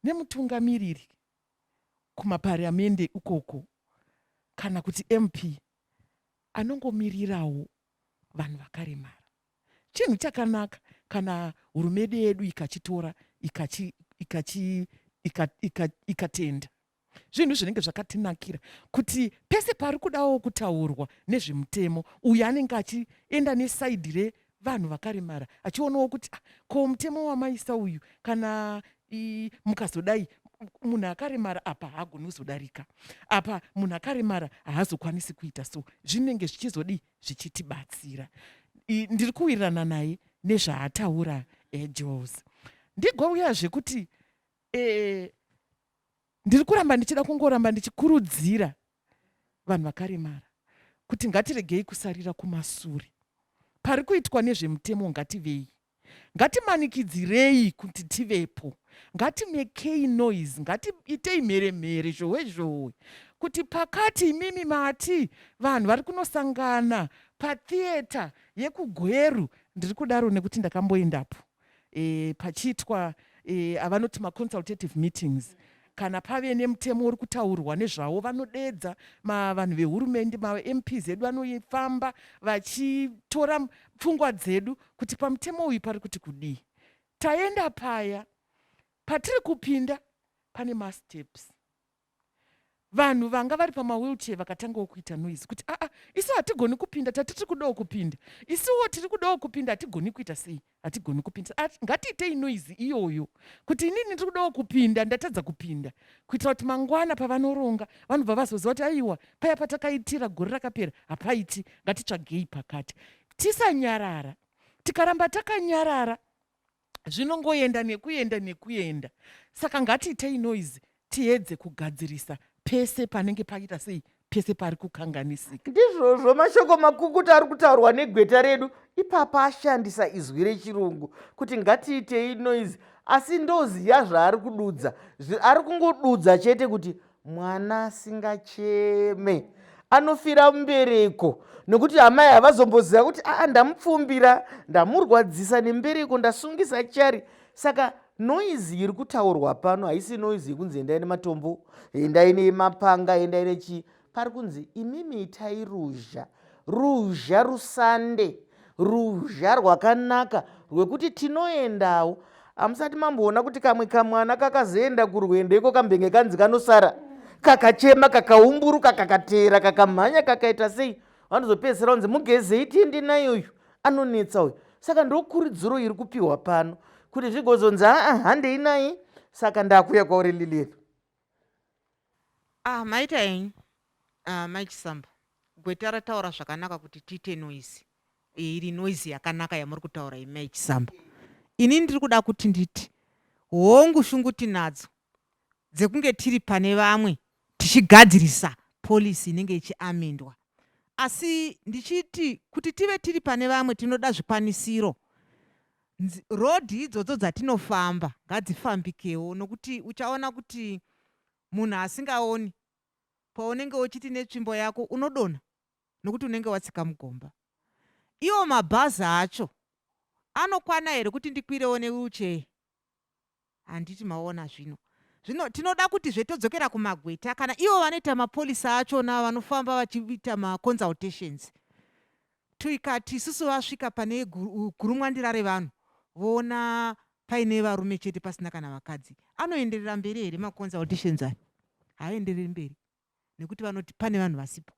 nemutungamiriri kumapariamende ukoko kana kuti MP anongomirirawo vanhu vakaremara. Chinhu chakanaka kana hurumende yedu ikachitora ikatenda ikachi, ika, ika, ika zvinhu zvinenge zvakatinakira kuti pese pari kudawo kutaurwa nezvemutemo uyu anenge achienda nesaidi revanhu vakaremara achionawo kuti ah, ko mutemo wamaisa uyu kana mukazodai munhu akaremara apa haagoni kuzodarika apa munhu akaremara haazokwanisi kuita so zvinenge zvichizodii zvichitibatsira ndiri kuwirirana naye nezvaataura eh, Jules ndigouya zvekuti eh, ndiri kuramba ndichida kungoramba ndichikurudzira vanhu vakaremara kuti ngatiregei kusarira kumasure pari kuitwa nezvemutemo ngativei ngatimanikidzirei kuti tivepo ngatimekei noise ngatiitei mheremhere zhowe zhowe kuti pakati imimi mati vanhu vari kunosangana patheatre yekugweru ndiri kudaro nekuti ndakamboendapo e, pachiitwa e, avanoti maconsultative meetings kana pave nemutemo uri kutaurwa nezvawo vanodedza vanhu vehurumende maMPs edu vanofamba vachitora pfungwa dzedu kuti pamutemo uyu pari kuti kudii taenda paya patiri kupinda pane masteps vanhu vanga vari pamawheelchair vakatangawo kuita noise kuti aa isu hatigoni kupinda tati tiri kudawo kupinda isuwo tiri kudawo kupinda hatigoni kuita sei hatigoni kupinda ngatiitei noise iyoyo kuti inini ndiri kudawo kupinda ndatadza kupinda kuitira kuti mangwana pavanoronga vanobva vazoziva kuti aiwa paya patakaitira gore rakapera hapaiti ngatitsvagei pakati tisanyarara tikaramba takanyarara zvinongoenda nekuenda nekuenda saka ngatiitei noise tiedze kugadzirisa pese panenge paita sei pese pari kukanganisika ndizvozvo mashoko makukutu ari kutaurwa negweta redu ipapa ashandisa izwi rechirungu kuti ngatiitei noise asi ndoziya zvaari kududza ari kungodudza chete kuti mwana asingacheme anofira mumbereko nokuti amai havazomboziva kuti aa ndamupfumbira ndamurwadzisa nembereko ndasungisa chari saka noizi iri kutaurwa pano haisi noizi yekunzi endai nematombo endai nemapanga endai nechii pari kunzi imimi itai ruzha ruzha rusande ruzha rwakanaka rwekuti tinoendawo hamusati mamboona kuti kamwe kamwana kakazoenda kurwendo iko kambenge kanzi kanosara kakachema kakaumburuka kakateera kakamhanya kakaita sei vanozopedzisira kunzi mugezei tiende naye uyu anonetsa uyu saka ndokurudziro iri kupiwa pano kuti zvigozonzi aa handei naye saka ndakuya kwauri Lilian Ah, maita henyu. Mai Chisamba, gweta rataura zvakanaka kuti tiite noise. Iri noise yakanaka yamuri kutaura imi Mai Chisamba. Ini ndiri kuda kuti nditi hongu shungu tinadzo dzekunge tiri pane vamwe tichigadzirisa policy inenge ichiamendwa. Asi ndichiti kuti tive tiri pane vamwe tinoda zvikwanisiro. Rodhi idzodzo dzatinofamba ngadzifambikewo nokuti uchaona kuti munhu asingaoni paunenge uchiti netsvimbo yako unodonha nokuti unenge watsika mugomba. Iwo mabhazi acho anokwana here kuti ndikwirewo newheelchair? Handiti maona zvino. Zvino tinoda kuti zve todzokera kumagweta kana ivo vanoita mapolisa achona vanofamba vachiita maconsultations. Tikati isusu vasvika pane gurumwandira revanhu voona paine varume chete pasina kana vakadzi, anoenderera mberi here maconsultations aya? Haaendereri mberi nekuti vanoti pane vanhu vasipo.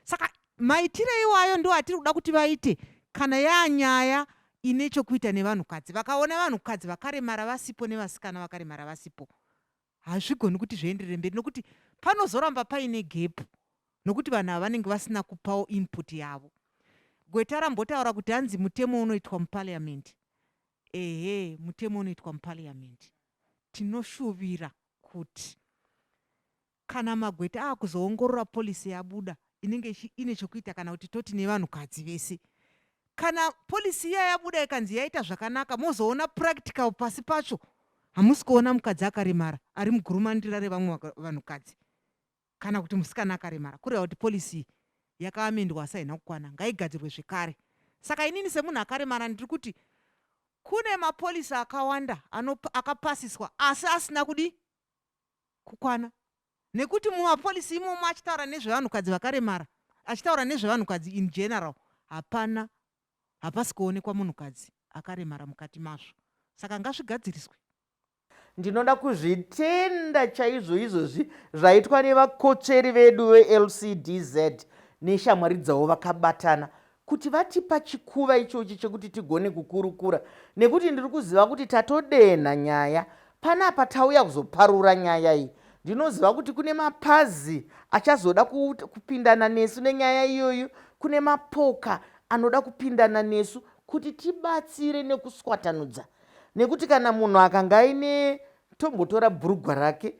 Saka maitire iwayo ndo atiri kuda kuti vaite kana yaanyaya ine chokuita nevanhukadzi. Vakaona vanhukadzi vakaremara vasipo nevasikana vakaremara vasipo, hazvigoni kuti zvienderere mberi nokuti panozoramba paine gepu nokuti vanhu ava vanenge vasina kupawo input yavo. Gweta rambotaura kuti hanzi mutemo unoitwa muparliament. Ehe, mutemo unoitwa muparliament. Tinoshuvira kuti kana magweta akuzoongorora policy yabuda inenge ine chokuita kana kuti toti nevanhukadzi vese kana policy iya yabuda ikanzi yaita zvakanaka mozoona practical pasi pacho hamusi kuona mukadzi akaremara ari mugurumandira revamwe vanhukadzi kana kuti musikana akaremara kureva kuti policy yakaamendwa asi haina kukwana ngaigadzirwe zvekare saka inini semunhu akaremara ndiri kuti kune mapolisi akawanda akapasiswa asi asina kudi kukwana nekuti mumapolisi imomo achitaura nezvevanhukadzi vakaremara achitaura nezvevanhukadzi in general hapana hapasi kuonekwa munhukadzi akaremara mukati mazvo saka ngazvigadziriswe. Ndinoda kuzvitenda chaizvo izvozvi zvaitwa nevakotsveri vedu veLCDZ neshamwari dzavo vakabatana kuti vatipa chikuva ichochi chekuti tigone kukurukura nekuti ndiri kuziva kuti tatodenha nyaya panapa tauya kuzoparura nyaya iyi ndinoziva kuti kune mapazi achazoda kupindana nesu nenyaya iyoyo kune mapoka anoda kupindana nesu kuti tibatsire nekuswatanudza nekuti kana munhu akanga aine tombotora bhurugwa rake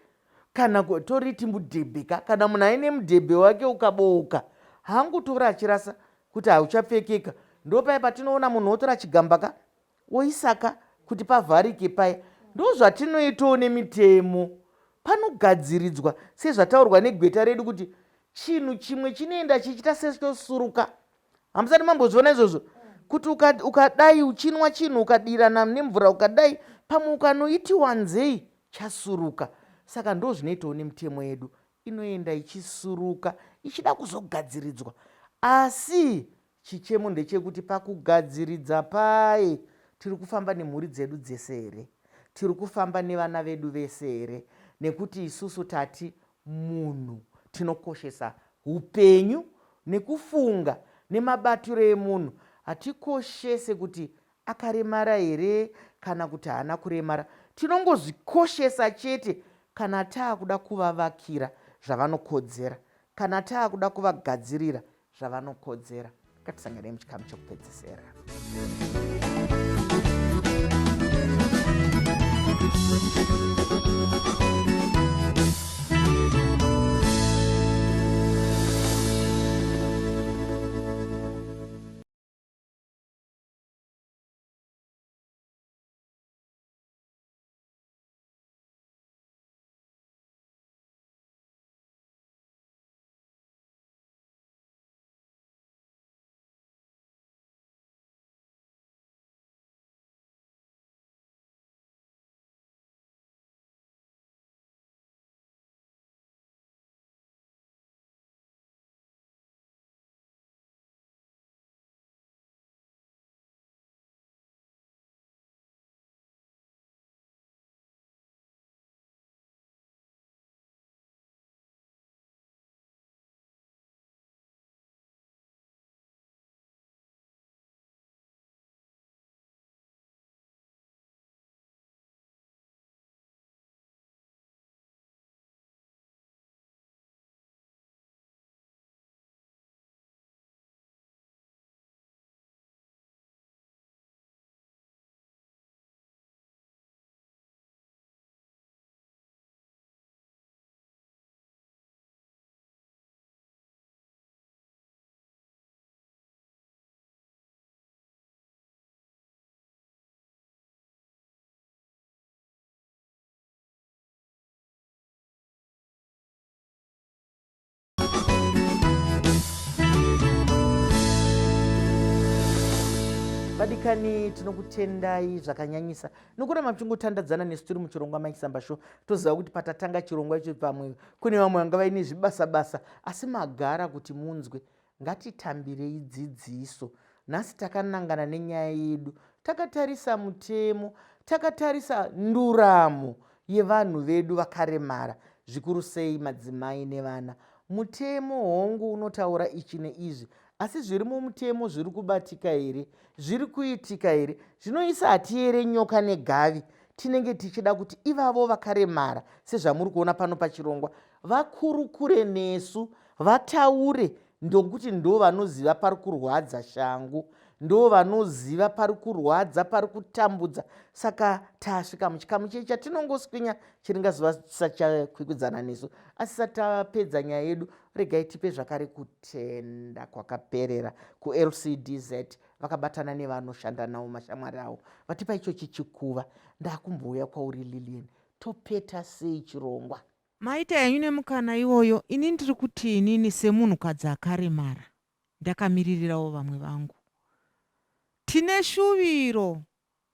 kana toriti mudhebhe ka kana munhu aine mudhebhe wake ukabooka haangotora achirasa kuti hauchapfekeka ndopaye patinoona munhu otora chigamba ka oisaka kuti pavharike paya ndozvatinoitawo nemitemo panogadziridzwa sezvataurwa negweta redu kuti chinhu chimwe chinoenda chichiita sechinosuruka hamusati mambozviona izvozvo kuti ukadai uka uchinwa chinhu ukadirana nemvura ukadai pamwe ukanoiti wanzei chasuruka saka ndo zvinoitawo nemitemo yedu inoenda ichisuruka ichida kuzogadziridzwa asi chichemo ndechekuti pakugadziridza paye tiri kufamba nemhuri dzedu dzese here tiri kufamba nevana vedu vese here nekuti isusu tati munhu tinokoshesa upenyu nekufunga nemabatiro emunhu hatikoshese kuti akaremara here kana kuti haana kuremara tinongozvikoshesa chete kana taakuda kuvavakira zvavanokodzera kana taakuda kuvagadzirira zvavanokodzera ngatisanganei muchikamu chekupedzesera Thank you. Vadikani, tinokutendai zvakanyanyisa nokuramba muchingotandadzana nesu tiri muchirongwa Maisamba Show. Toziva kuti patatanga chirongwa icho pamwe kune vamwe vanga vaine zvibasa basa, asi magara kuti munzwe. Ngatitambirei dzidziso. Nhasi takanangana nenyaya yedu takatarisa mutemo, takatarisa nduramo yevanhu vedu vakaremara, zvikuru sei madzimai nevana. Mutemo hongu unotaura ichi neizvi, asi zviri mumutemo zviri kubatika here? Zviri kuitika here? Zvinoisa hatiyere nyoka negavi. Tinenge tichida kuti ivavo vakaremara, sezvamuri kuona pano pachirongwa, vakurukure nesu, vataure ndokuti ndo vanoziva pari kurwadza shangu, ndo vanoziva pari kurwadza, pari kutambudza. Saka tasvika muchikamu chei chatinongoswinya chiringazuva chisachakwikwidzana nesu. Asi sati tapedza nyaya yedu, regai tipe zvakare kutenda kwakaperera kuLCDZ vakabatana nevanoshanda navo, mashamwari avo, vatipa ichochi chikuva. Ndakumbouya kwauri Lilian, topeta sei chirongwa? Maita henyu nemukana iwoyo. Ini ndiri kuti inini semunhukadzi akaremara ndakamiririrawo vamwe vangu. Tine shuviro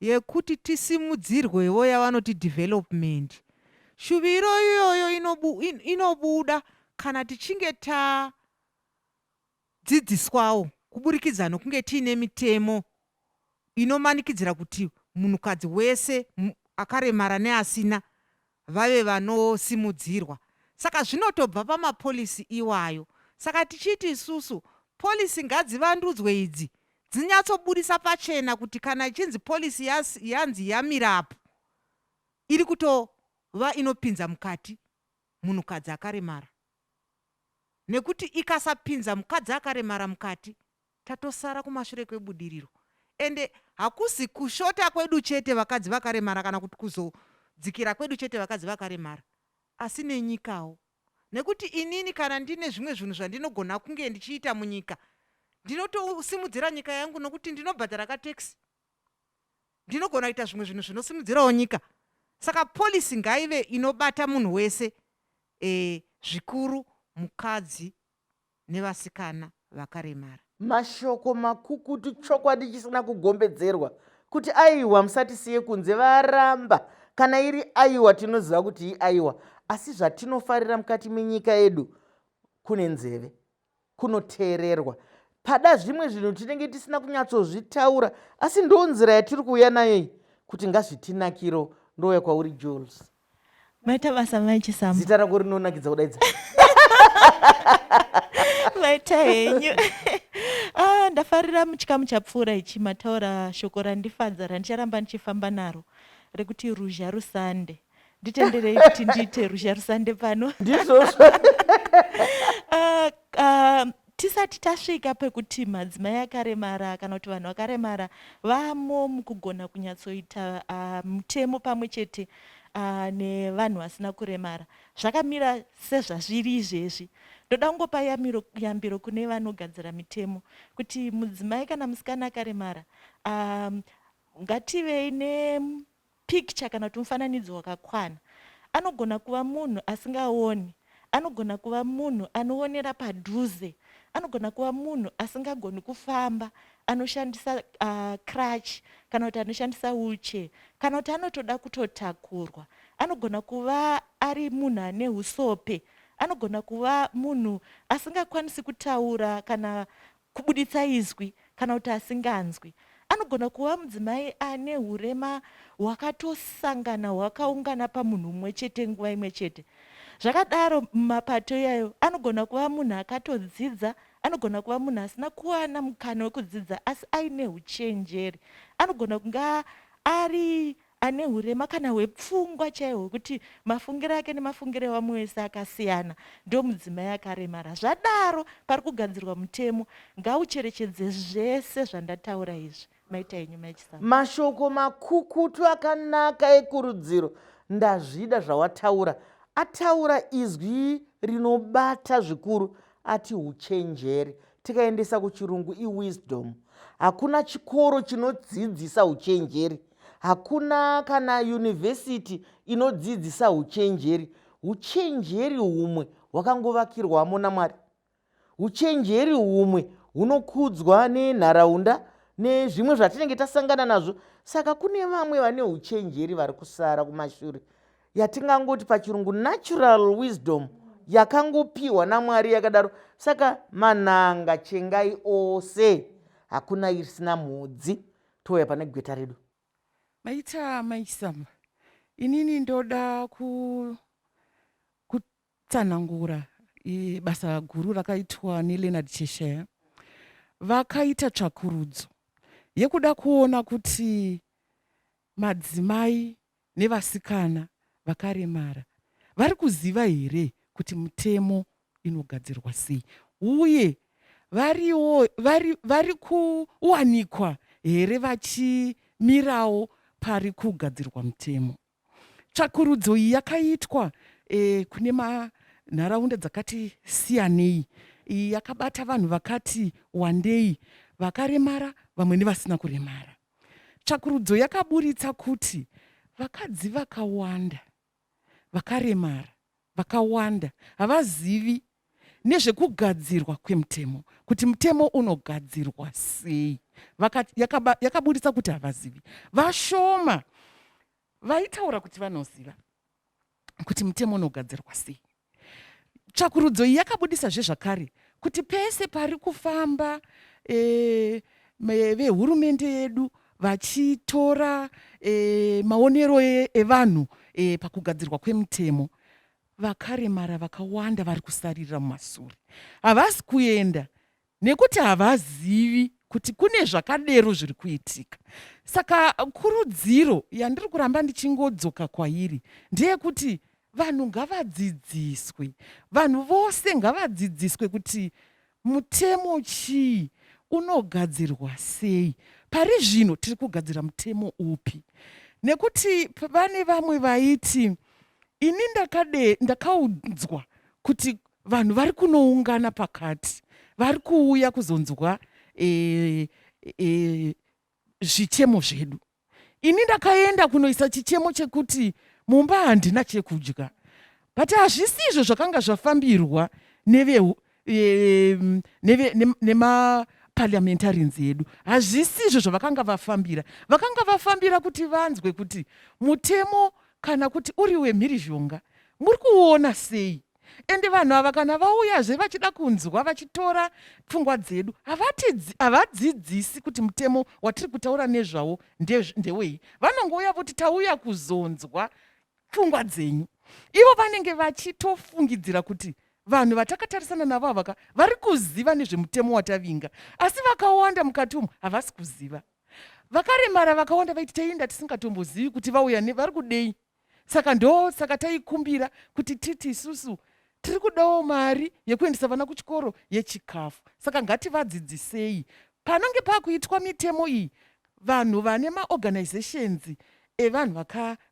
yekuti tisimudzirwewo yavanoti development. Shuviro iyoyo inobuda kana tichinge tadzidziswawo kuburikidza nokunge tiine mitemo inomanikidzira kuti munhukadzi wese akaremara neasina vave vanosimudzirwa. Saka zvinotobva pamapolicy iwayo. Saka tichiti isusu policy ngadzivandudzwe idzi dzinyatsobudisa pachena kuti kana ichinzi policy yanzi yamira apo, iri kutova inopinza mukati munhukadzi akaremara. Nekuti ikasapinza mukadzi akaremara mukati, tatosara kumashure kwebudiriro. Ende hakusi kushota kwedu chete vakadzi vakaremara kana kuti kuzodzikira kwedu chete vakadzi vakaremara, asi nenyikawo. Nekuti inini kana ndine zvimwe zvinhu zvandinogona kunge ndichiita munyika, ndinotosimudzira nyika yangu nokuti ndinobhadhara katekisi. Ndinogona kuita zvimwe zvinhu zvinosimudzirawo nyika. Saka policy ngaive inobata munhu wese, e, zvikuru mukadzi nevasikana vakaremara. Mashoko makukutu chokwadi chisina kugombedzerwa kuti aiwa musatisiye kunze varamba. Kana iri aiwa tinoziva kuti iaiwa, asi zvatinofarira mukati menyika yedu kune nzeve, kunoteererwa. Pada zvimwe zvinhu tinenge tisina kunyatsozvitaura, asi ndo nzira yatiri kuuya nayo iyi kuti ngazvitinakiro. Ndouya kwauri Jules. Maita basa mai Chisamba. Zita rako rinonakidza kudaidza. Maita henyu. Ah, ndafarira muchikamu chapfuura ichi mataura shoko randifadza randicharamba ndichifamba naro rekuti ruzha rusande. Nditenderei kuti ndiite ruzha rusande pano. Ndizvozvo. Ah, ah, tisati tasvika pekuti madzimai akaremara kana kuti vanhu vakaremara vamo mukugona kunyatsoita mutemo pamwe chete nevanhu vasina kuremara, zvakamira sezvazviri izvezvi. Ndoda kungopa yamiro, yambiro kune vanogadzira mitemo kuti mudzimai kana musikana akaremara um, ngativei ne picture kana kuti mufananidzo wakakwana. Anogona kuva munhu asingaoni, anogona kuva munhu anoonera padhuze, anogona kuva munhu asingagoni kufamba, anoshandisa crutch kana kuti anoshandisa wheelchair kana kuti anotoda kutotakurwa. Anogona kuva ari munhu ane husope, anogona kuva munhu asingakwanisi kutaura kana kubuditsa izwi kana kuti asinganzwi. Anogona kuva mudzimai ane hurema hwakatosangana hwakaungana pamunhu mumwe chete nguva imwe chete. Zvakadaro, mumapato iyayo, anogona kuva munhu akatodzidza, anogona kuva munhu asina kuwana mukana wekudzidza asi aine huchenjeri. Anogona kunge ari ane hurema kana hwepfungwa chaihwo hwekuti mafungiro ake nemafungiro evamwe vese akasiyana, ndomudzimai akaremara. Zvadaro, pari kugadzirwa mutemo, ngaucherechedze zvese zvandataura izvi. Maita henyu Mai Chisamba. Mashoko makukutu akanaka ekurudziro. Ndazvida zvawataura. Ataura izwi rinobata zvikuru ati huchenjeri. Tikaendesa kuchirungu iwisdom. Hakuna chikoro chinodzidzisa huchenjeri. Hakuna kana yunivhesiti inodzidzisa huchenjeri. Huchenjeri humwe hwakangovakirwamo naMwari. Huchenjeri humwe hunokudzwa nenharaunda Nezvimwe zvatinenge tasangana nazvo. Saka kune vamwe vane uchenjeri vari kusara kumashure, yatingangoti pachirungu natural wisdom yakangopiwa naMwari yakadaro. Saka manhanga chengai ose, hakuna isina mhodzi. Touya pane gweta redu. Maita maisamba. Inini ndoda kutsanangura basa guru rakaitwa neLeonard Cheshire. Vakaita tsvakurudzo yekuda kuona kuti madzimai nevasikana vakaremara vari kuziva here kuti mutemo inogadzirwa sei, uye variwo vari, vari kuwanikwa here vachimirawo pari kugadzirwa mutemo. Tsvakurudzo iyi yakaitwa kune manharaunda dzakati siyanei. Iyi yakabata vanhu vakati wandei, vakaremara vamwe nevasina kuremara. Tsvakurudzo yakaburitsa kuti vakadzi vakawanda vakaremara vakawanda havazivi nezvekugadzirwa kwemutemo, kuti mutemo unogadzirwa sei. Yakaburitsa kuti havazivi. Vashoma vaitaura kuti vanoziva kuti mutemo unogadzirwa sei. Tsvakurudzo iyi yakabudisazve zvakare kuti pese pari kufamba vehurumende yedu vachitora maonero evanhu pakugadzirwa kwemutemo, vakaremara vakawanda vari kusaririra mumasure, havasi kuenda nekuti havazivi kuti kune zvakadero zviri kuitika. Saka kurudziro yandiri kuramba ndichingodzoka kwairi ndeyekuti vanhu ngavadzidziswe, vanhu vose ngavadzidziswe kuti mutemo chii, unogadzirwa sei, pari zvino tiri kugadzira mutemo upi. Nekuti pane vamwe vaiti ini ndakaudzwa kuti vanhu vari kunoungana pakati, vari kuuya kuzonzwa zvichemo zvedu. Ini ndakaenda kunoisa chichemo chekuti mumba handina chekudya, but hazvisi izvo zvakanga zvafambirwa nemaparliamentarians edu. Hazvisi izvo zvavakanga vafambira. Vakanga vafambira kuti vanzwe kuti mutemo kana kuti uri wemhirizhonga muri kuuona sei. Ende vanhu ava kana vauyazve vachida kunzwa vachitora pfungwa dzedu, havadzidzisi kuti mutemo watiri kutaura nezvawo ndewei. Vanongouya voti tauya kuzonzwa pfungwa dzenyu. Ivo vanenge vachitofungidzira kuti vanhu vatakatarisana navo avaka vari kuziva nezvemutemo watavinga, asi vakawanda mukati umu havasi kuziva. Vakaremara vakawanda vaiti taienda tisingatombozivi kuti vauya vari kudei. Saka ndo saka taikumbira kuti titi isusu tiri kudawo mari yekuendesa vana kuchikoro, yechikafu, saka ngativadzidzisei panonge pakuitwa mitemo iyi. Vanhu vane maorganizations evanhu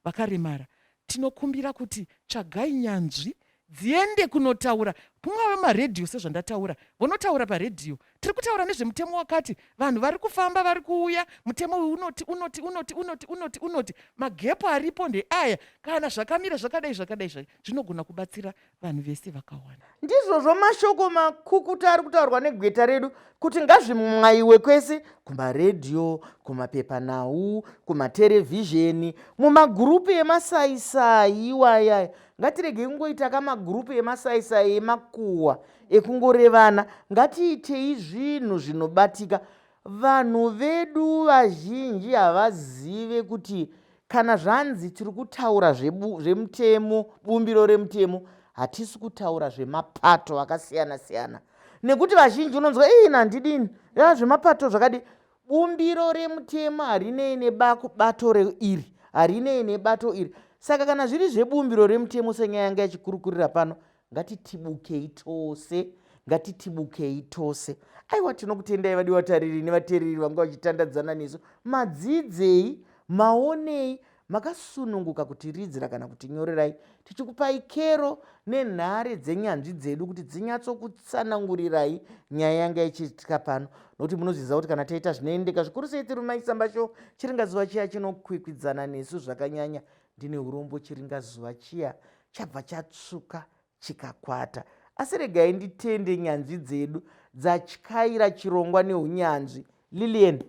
vakaremara, tinokumbira kuti tsvagai nyanzvi dziende kunotaura kungave maredhiyo, sezvandataura, vonotaura paredhiyo, tiri kutaura nezvemutemo wakati, vanhu vari kufamba vari kuuya, mutemo uyu unoti unoti unoti unoti unoti unoti, magepo aripo ndeaya, kana zvakamira zvakadai zvakadai, zvinogona kubatsira vanhu vese vakawanda. Ndizvozvo mashoko makukuta ari kutaurwa negweta redu kuti ngazvimwayiwe kwese, kumaredhiyo, kumapepanhau, kumaterevhizheni, mumagurupu emasaisai iwayaya. Ngatiregei kungoita kamagurupu emasaisai emakuhwa ekungorevana. Ngatiitei zvinhu zvinobatika. Vanhu vedu vazhinji havazive kuti kana zvanzi tiri kutaura zvemutemo, bumbiro remutemo, hatisi kutaura zvemapato akasiyana siyana, nekuti vazhinji unonzwa ii nandidini ya zvemapato zvakadi. Bumbiro remutemo harinei nebato iri, harinei nebato iri. Saka kana zviri zvebumbiro remutemo, senyaya yanga yachikurukurira pano, ngatitibukei tose, ngatitibukei tose. Aiwa, tinokutendai vadiwa tariri nevateereri vanga vachitandadzana nesu. Madzidzei, maonei, makasununguka kutiridzira kana kutinyorerai, tichikupai kero nenhare dzenyanzvi dzedu kuti dzinyatsokutsanangurirai nyaya yanga ichiitika pano, nokuti munozviziva kuti kana taita zvinoendeka zvikuru sei tiri muMaisamba Show, chiringazuva chiya chinokwikwidzana nesu zvakanyanya. Ndine urombo, chiringazuva chiya chabva chatsvuka chikakwata. Asi regai nditende nyanzvi dzedu dzatyaira chirongwa neunyanzvi. Lilian.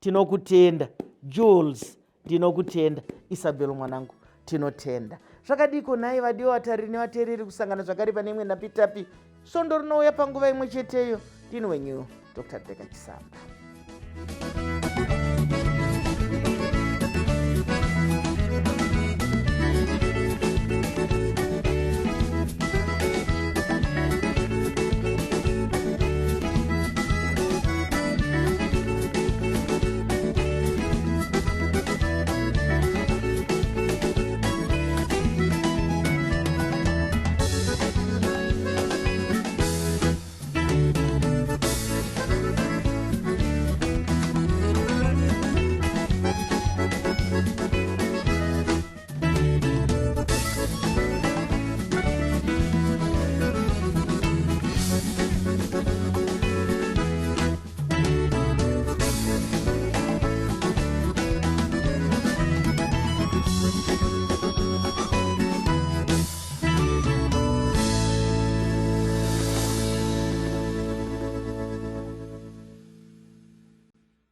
Tinokutenda Jules, ndinokutenda Isabel mwanangu, tinotenda. Zvakadiko nhai vadiwa vatariri nevateereri, kusangana zvakare pane imwe nhapitapi svondo rinouya panguva imwe cheteyo. Ndini wenyu Dr. Rebecca Chisamba.